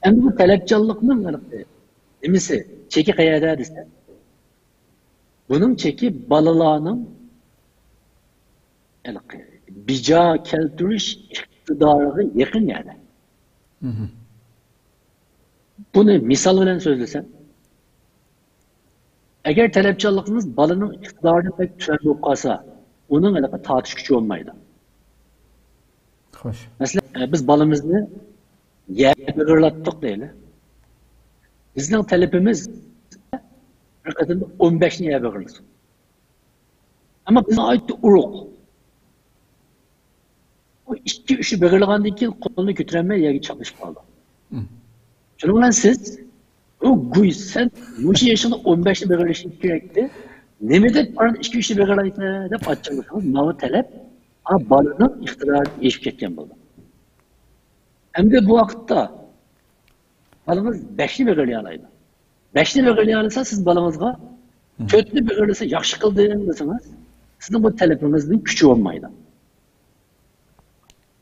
ئەمدى بۇ تەلەپچانلىقنىڭ ھېلىقى نېمىسى، چېكى قەيەردە دېسە، بۇنىڭ چېكى بالىلارنىڭ ھېلىقى بىجا كەلتۈرۈش ئىقتىدارىغا يېقىن يەردە. بۇنى مىسال بىلەن سۆزلىسەم، ئەگەر تەلەپچانلىقىڭىز بالىنىڭ ئىقتىدارىدىن بەك تۆۋەن بولۇپ قالسا، ئۇنىڭ ھېلىقى تارتىش كۈچى بولمايدۇ. خوش. مەسىلەن، بىز بالىمىزنى يەر بېغىرلاتتۇق دەيلى. بىزنىڭ تەلىپىمىز بىر قېتىمدا ئون بەشنى يەر بېغىرلىسۇن. ئەمما بىز ناھايىتى ئورۇق. ئۇ ئىككى، ئۈچنى بېغىرلىغاندىن كېيىن قولىنى كۆتۈرەلمەي يەرگە چاپلىشىپ قالىدۇ. شۇنىڭ بىلەن سىز، ئۇ گۇي، سەن مۇشۇ يېشىڭدا ئون بەشنى بېغىرلىشىڭ كېرەكتى. نېمە دەپ ئاران ئىككى، ئۈچنى بېغىرلايسەن دەپ ئاچچىقلىسىڭىز، ماۋۇ تەلەپ، ھا، بالىنىڭ ئىقتىدارىدىن ئېشىپ كەتكەن بولىدۇ. ئەمدى بۇ ۋاقىتتا بالىڭىز بەشنى بېغىرلىيالايدۇ. بەشنى بېغىرلىيالىسا، سىز بالىڭىزغا تۆتنى بېغىرلىسا ياخشى قىلدىڭ دېسىڭىز، سىزنىڭ بۇ تەلىپىڭىزنىڭ كۈچى بولمايدۇ.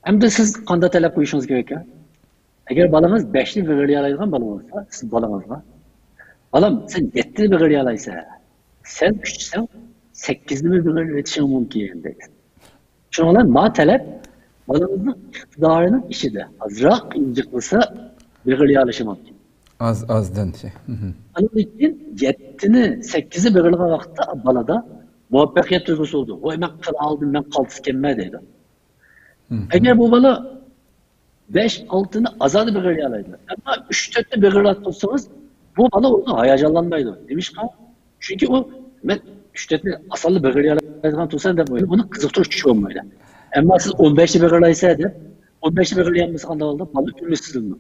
ئەمدى سىز قانداق تەلەپ قويۇشىڭىز كېرەك؟ ئەگەر بالىڭىز بەشنى بېغىرلىيالايدىغان بالا بولسا، سىز بالىڭىزغا، بالام، سەن يەتتىنى بېغىرلىيالايسەن، سەن كۈچىسەڭ، سەككىزنىمۇ بېغىرلىتىشىڭ مۇمكىن دەيسىز. شۇنىڭ بىلەن ما تەلەپ بالىڭىزنىڭ ئىقتىدارىنىڭ ئىچىدە ئازراق ئىنجىقلىسا بېغىرلىيالىشى مۇمكىن. ئاز، ئازدىن شۇ. ئاندىن كېيىن يەتتىنى، سەككىزنى بېغىرلىغان ۋاقىتتا بالىدا مۇۋەپپەقىيەت تۇيغۇسى بولىدۇ. ۋاي، مەن قىلالىدىم، مەن قالتىس ئىكەنمەن دەيدۇ. ئەگەر بۇ بالا بەش، ئالتىنى ئازادە بېغىرلىيالايدۇ. ئەمما ئۈچ، تۆتنى بېغىرلاپ تۇرسىڭىز، بۇ بالا ئۇنى ھاياجانلانمايدۇ. نېمىشقا؟ چۈنكى ئۇ، مەن ئۈچ، تۆتنى ئاسانلا بېغىرلىيالايدىغان تۇرسام دەپ ئويلايدۇ. ئۇنى قىزىقتۇرۇش كۈچى بولمايدۇ. ئەمما سىز ئون بەشنى بېغىرلايسەن دەپ، ئون بەشنى بېغىرلىيالمىسا قانداق بولىدۇ؟ بالا ئۈمىدسىزلىنىدۇ.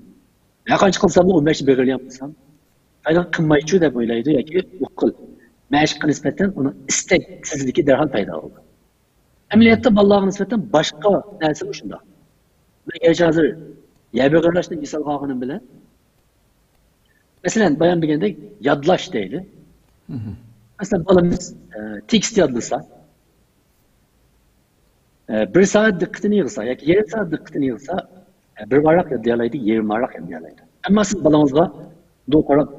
ھەرقانچە قىلساممۇ ئون بەشنى بېغىرلىيالمىسام، قايدىغان قىلمايچۇ دەپ ئويلايدۇ ياكى ئۇ خىل مەشىققە نىسبەتەن ئۇنىڭ ئىستەكسىزلىكى دەرھال پەيدا بولىدۇ. ئەمەلىيەتتە بالىلارغا نىسبەتەن باشقا نەرسىمۇ شۇنداق. مەن گەرچە ھازىر يەر بېغىرلاشنى مىسالغا ئالغىنىم بىلەن، مەسىلەن، بايام دېگەندەك يادلاش دەيلى. مەسىلەن، بالىمىز، ئە، تېكىست يادلىسا، ئە، بىر سائەت دىققىتىنى يىغسا ياكى يېرىم سائەت دىققىتىنى يىغسا، ئە، بىر ۋاراق يادلىيالايدۇ، يېرىم ۋاراق يادلىيالايدۇ. ئەمما سىز بالىڭىزغا مۇنداق قاراپ،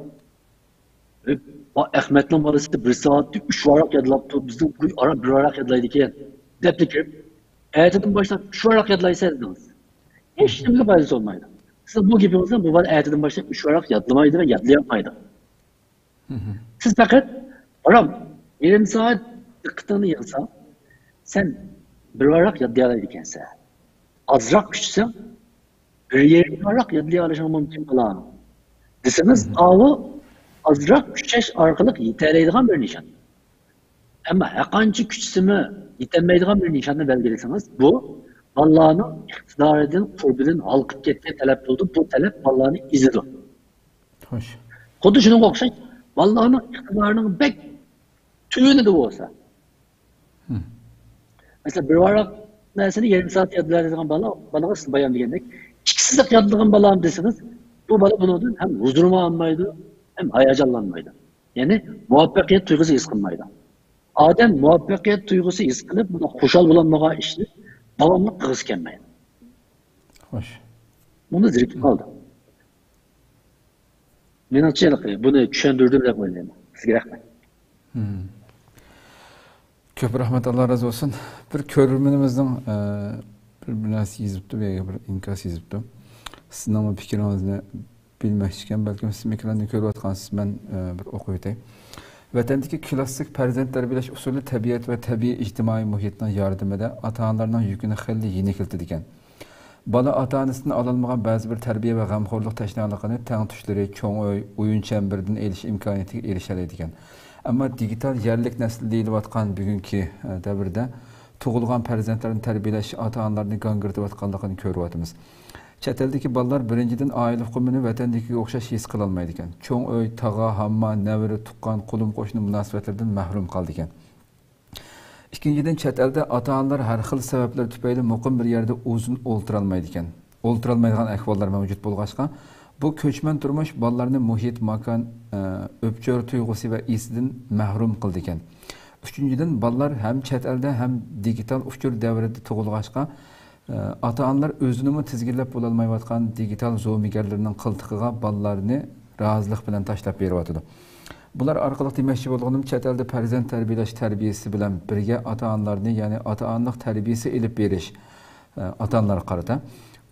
«ئەي، ئەخمەتنىڭ بالىسى بىر سائەتتە ئۈچ ۋاراق يادلاپتۇ، بىزنىڭ ئاران بىر ۋاراق يادلايدىكەن» دەپلا كىرىپ، «ئەتىدىن باشلاپ ئۈچ ۋاراق يادلايسەن» دېدىڭىز. ھېچ نېمىگە پايدىسى بولمايدۇ. سىز بۇ گېپىڭىزدىن بۇ بالا ئەتىدىن باشلاپ ئۈچ ۋاراق يادلىمايدۇ ۋە يادلىيالمايدۇ. سىز پەقەت، «بالام، يېرىم سائەت دىققىتىڭنى يىغساڭ، سەن بىر ۋاراق يادلىيالايدىكەنسەن. ئازراق كۈچىسەڭ، بىر يېرىم ۋاراق يادلىيالىشىڭ مۇمكىن، بالام» دېسىڭىز، ئاۋۇ ئازراق كۈچەش ئارقىلىق يېتەلەيدىغان بىر نىشان. ئەمما ھەرقانچە كۈچىسىمۇ يېتەلمەيدىغان بىر نىشاننى بەلگىلىسىڭىز، بۇ بالىلارنىڭ ئىقتىدارىدىن، قۇربىدىن ھالقىپ كەتكەن تەلەپ بولىدۇ. بۇ تەلەپ بالىلارنى ئېزىدۇ. خوش. خۇددى شۇنىڭغا ئوخشاش، بالىلارنىڭ ئىقتىدارىنىڭ بەك تۆۋىنىدە بولسا، مەسىلەن، بىر ۋاراق نەرسىنى يېرىم سائەت يادلايدىغان بالا، بالىغا سىز بايان دېگەندەك، ئىككى سىزىق يادلىغان بالام دېسىڭىز، بۇ بالا بۇنىڭدىن ھەم ھۇزۇرمۇ ئالمايدۇ، ھەم ھاياجانلانمايدۇ. يەنى مۇۋەپپەقىيەت تۇيغۇسى ھېس قىلمايدۇ. ئادەم مۇۋەپپەقىيەت تۇيغۇسى ھېس قىلىپ، بۇنداق خۇشال بولالمىغان ئىشنى داۋاملىق قىلغۇسى كەلمەيدۇ. خوش. بۇنى زېرىكىپ قالدى. مېنىڭچە، بۇنى چۈشەندۈردۈم دەپ ئويلايمەن. سىزگە رەھمەت. كۆپ رەھمەت، ئاللا رازى بولسۇن. بىر كۆرۈرمىنىمىزنىڭ، ئە، بىر، بىر نەرسە يېزىپتۇ، بۇ يەرگە بىر ئىنكاس يېزىپتۇ. سىزنىڭ بۇ پىكرىڭىزنى بىلمەكچىكەن، بەلكىم سىز ئېكراننى كۆرۈۋاتقانسىز، مەن، ئە، بىر ئوقۇۋېتەي. ۋەتەندىكى كلاسسىك پەرزەنت تەربىيەلەش ئۇسۇلى تەبىئەت ۋە تەبىئىي ئىجتىمائىي مۇھىتنىڭ ياردىمىدە ئاتا-ئانىلارنىڭ يۈكىنى خېلى يېنىكلىتىدىكەن. بالا ئاتا-ئانىسىدىن ئالالمىغان بەزى بىر تەربىيە ۋە غەمخورلۇق تەشنالىقىنى تەڭتۇشلىرى، چوڭ ئۆي، ئويۇن چەمبىرىدىن ئېلىش ئىمكانىيىتىگە ئېرىشەلەيدىكەن. ئەمما دىگىتال يەرلىك نەسىل دېيىلىۋاتقان بۈگۈنكى، ئە، دەۋردە تۇغۇلغان پەرزەنتلەرنى تەربىيەلەش ئاتا-ئانىلارنى گاڭگىرىتىۋاتقانلىقىنى كۆرۈۋاتىمىز. چەت ئەلدىكى بالىلار بىرىنچىدىن ئائىلە ئۇقۇمىنى ۋەتەندىكىگە ئوخشاش ھېس قىلالمايدىكەن. چوڭ ئۆي، تاغا، ھامما، نەۋرە، تۇغقان، قولۇم-قوشنا مۇناسىۋەتلىرىدىن مەھرۇم قالىدىكەن. ئىككىنچىدىن، چەت ئەلدە ئاتا-ئانىلار ھەر خىل سەۋەبلەر تۈپەيلى مۇقىم بىر يەردە ئۇزۇن ئولتۇرالمايدىكەن. ئولتۇرالمايدىغان ئەھۋاللار مەۋجۇت بولغاچقا، بۇ كۆچمەن تۇرمۇش بالىلارنى مۇھىت، ماكان، ئە، ئۆپچۆر تۇيغۇسى ۋە ئىسىدىن مەھرۇم قىلىدىكەن. ئۈچىنچىدىن، بالىلار ھەم چەت ئەلدە، ھەم دىگىتال ئۇچۇر دەۋرىدە تۇغۇلغاچقا، ئاتا-ئانىلار ئۆزىنىمۇ تىزگىنلەپ بولالمايۋاتقان دىگىتال زومىگەرلىرىنىڭ قىلتىقىغا بالىلارنى رازىلىق بىلەن تاشلاپ بېرىۋاتىدۇ. بۇلار ئارقىلىق دېمەكچى بولغىنىم، چەت ئەلدە پەرزەنت تەربىيەلەش تەربىيەسى بىلەن بىرگە ئاتا-ئانىلارنى، يەنى ئاتا-ئانىلىق تەربىيەسى ئېلىپ بېرىش، ئاتا-ئانىلارغا قارىتا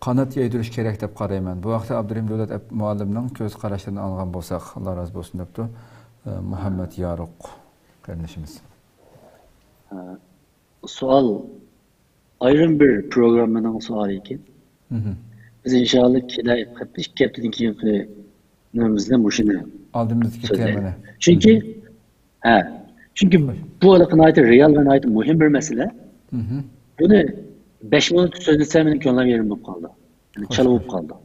قانات يايدۇرۇش كېرەك دەپ قارايمەن. بۇ ھەقتە ئابدۇرېھىم دۆلەت ئەپ-، مۇئەللىمنىڭ كۆز قاراشلىرىنى ئاڭلىغان بولساق، ئاللا رازى بولسۇن، دەپتۇ مۇھەممەد يارۇق قېرىندىشىمىز. سوئال ئايرىم بىر پروگراممىنىڭ سوئالى ئىكەن. بىز ئىنشائاللا كېلەر ھەپتە، ئىككى ھەپتىدىن كېيىنكى نېمىمىزدە مۇشۇنى ئالدىمىزدىكى سۆزلەيمىز. تېمىنى. چۈنكى، ھە، چۈنكى بۇ ھېلىقى ناھايىتى رېئال ۋە ناھايىتى مۇھىم بىر مەسىلە. بۇنى بەش مىنۇت سۆزلىسەم، مېنىڭ كۆڭلۈم يېرىم بولۇپ قالىدۇ. يەنى خوش، چالا بولۇپ قالىدۇ.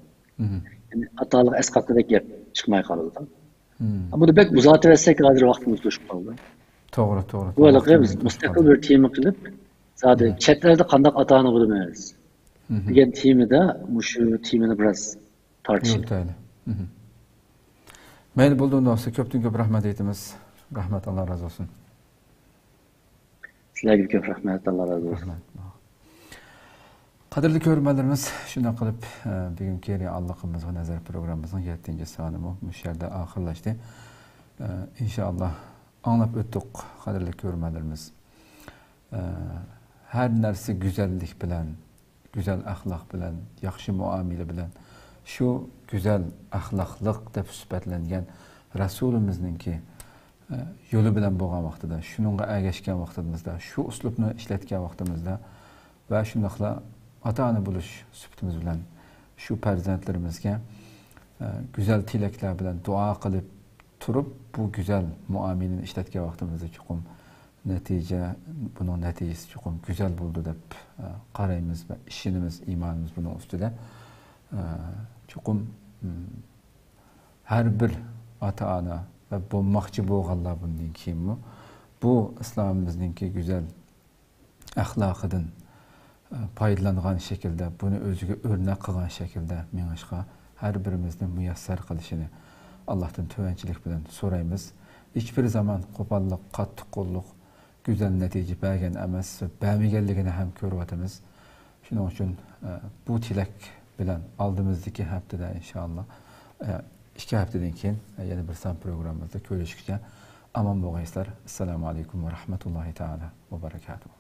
يەنى ئاتالىق ئەسقاتقۇدەك گەپ چىقماي قالىدۇ. بۇنى بەك ئۇزارتىۋەتسەك، ھازىر ۋاقتىمىز توشۇپ قالدى. توغرا، توغرا، بۇ ھېلىقى بىز مۇستەقىل بىر تېما قىلىپ، زادى چەت ئەلدە قانداق ئاتا-ئانا بولىمىز دېگەن تېمىدا مۇشۇ تېمىنى بىراز تارتىشىمىز. يورۇتايلى. مەيلى، بولدى، ئۇنداق بولسا كۆپتىن كۆپ رەھمەت ئېيتىمىز. رەھمەت، ئاللا رازى بولسۇن. سىلەرگە كۆپ رەھمەت، ئاللا رازى بولسۇن. رەھمەت. قەدىرلىك كۆرۈرمەنلىرىمىز، شۇنداق قىلىپ، ئە، بۈگۈنكى رېئاللىقىمىزغا نەزەر پروگراممىمىزنىڭ يەتتىنچى سانىمۇ مۇشۇ يەردە ئاخىرلاشتى. ئە، ئىنشائاللا، ئاڭلاپ ئۆتتۇق، قەدىرلىك كۆرۈرمەنلىرىمىز. ئە، ھەر نەرسە گۈزەللىك بىلەن، گۈزەل ئەخلاق بىلەن، ياخشى مۇئامىلە بىلەن، شۇ گۈزەل ئەخلاقلىق دەپ سۈپەتلەنگەن رەسۇلىمىزنىڭكى، ئە، يولى بىلەن بولغان ۋاقتىدا، شۇنىڭغا ئەگەشكەن ۋاقتىمىزدا، شۇ ئۇسلۇبنى ئىشلەتكەن ۋاقتىمىزدا ۋە شۇنداقلا ئاتا-ئانا بولۇش سۈپىتىمىز بىلەن شۇ پەرزەنتلىرىمىزگە، ئە، گۈزەل تىلەكلەر بىلەن دۇئا قىلىپ تۇرۇپ، بۇ گۈزەل مۇئامىلىنى ئىشلەتكەن ۋاقتىمىزدا چوقۇم نەتىجە، بۇنىڭ نەتىجىسى چوقۇم گۈزەل بولىدۇ دەپ، ئە، قارايمىز ۋە ئىشىنىمىز، ئىمانىمىز بۇنىڭ ئۈستىدە. ئە، چوقۇم، م، ھەر بىر ئاتا-ئانا ۋە بولماقچى بولغانلار بۇندىن كېيىنمۇ بۇ ئىسلامىمىزنىڭكى گۈزەل ئەخلاقىدىن، ئە، پايدىلانغان شەكىلدە، بۇنى ئۆزىگە ئۆرنەك قىلغان شەكىلدە مېڭىشقا ھەر بىرىمىزنى مۇيەسسەر قىلىشىنى ئاللاھتىن تۆۋەنچىلىك بىلەن سورايمىز. ھېچبىر زامان قوپاللىق، قاتتىق قوللۇق گۈزەل نەتىجە بەرگەن ئەمەس ۋە بەرمىگەنلىكىنى ھەم كۆرۈۋاتىمىز. شۇنىڭ ئۈچۈن، ئە، بۇ تىلەك بىلەن ئالدىمىزدىكى ھەپتىدە ئىنشائاللا، ئە، ئىككى ھەپتىدىن كېيىن، ئە، يەنە بىر سان پروگراممىمىزدا كۆرۈشكىچە ئامان بولغايسىلەر. ئەسسالامۇ ئەلەيكۇم ۋە رەھمەتۇللاھى تائالا ۋە بەرەكاتۇھۇ.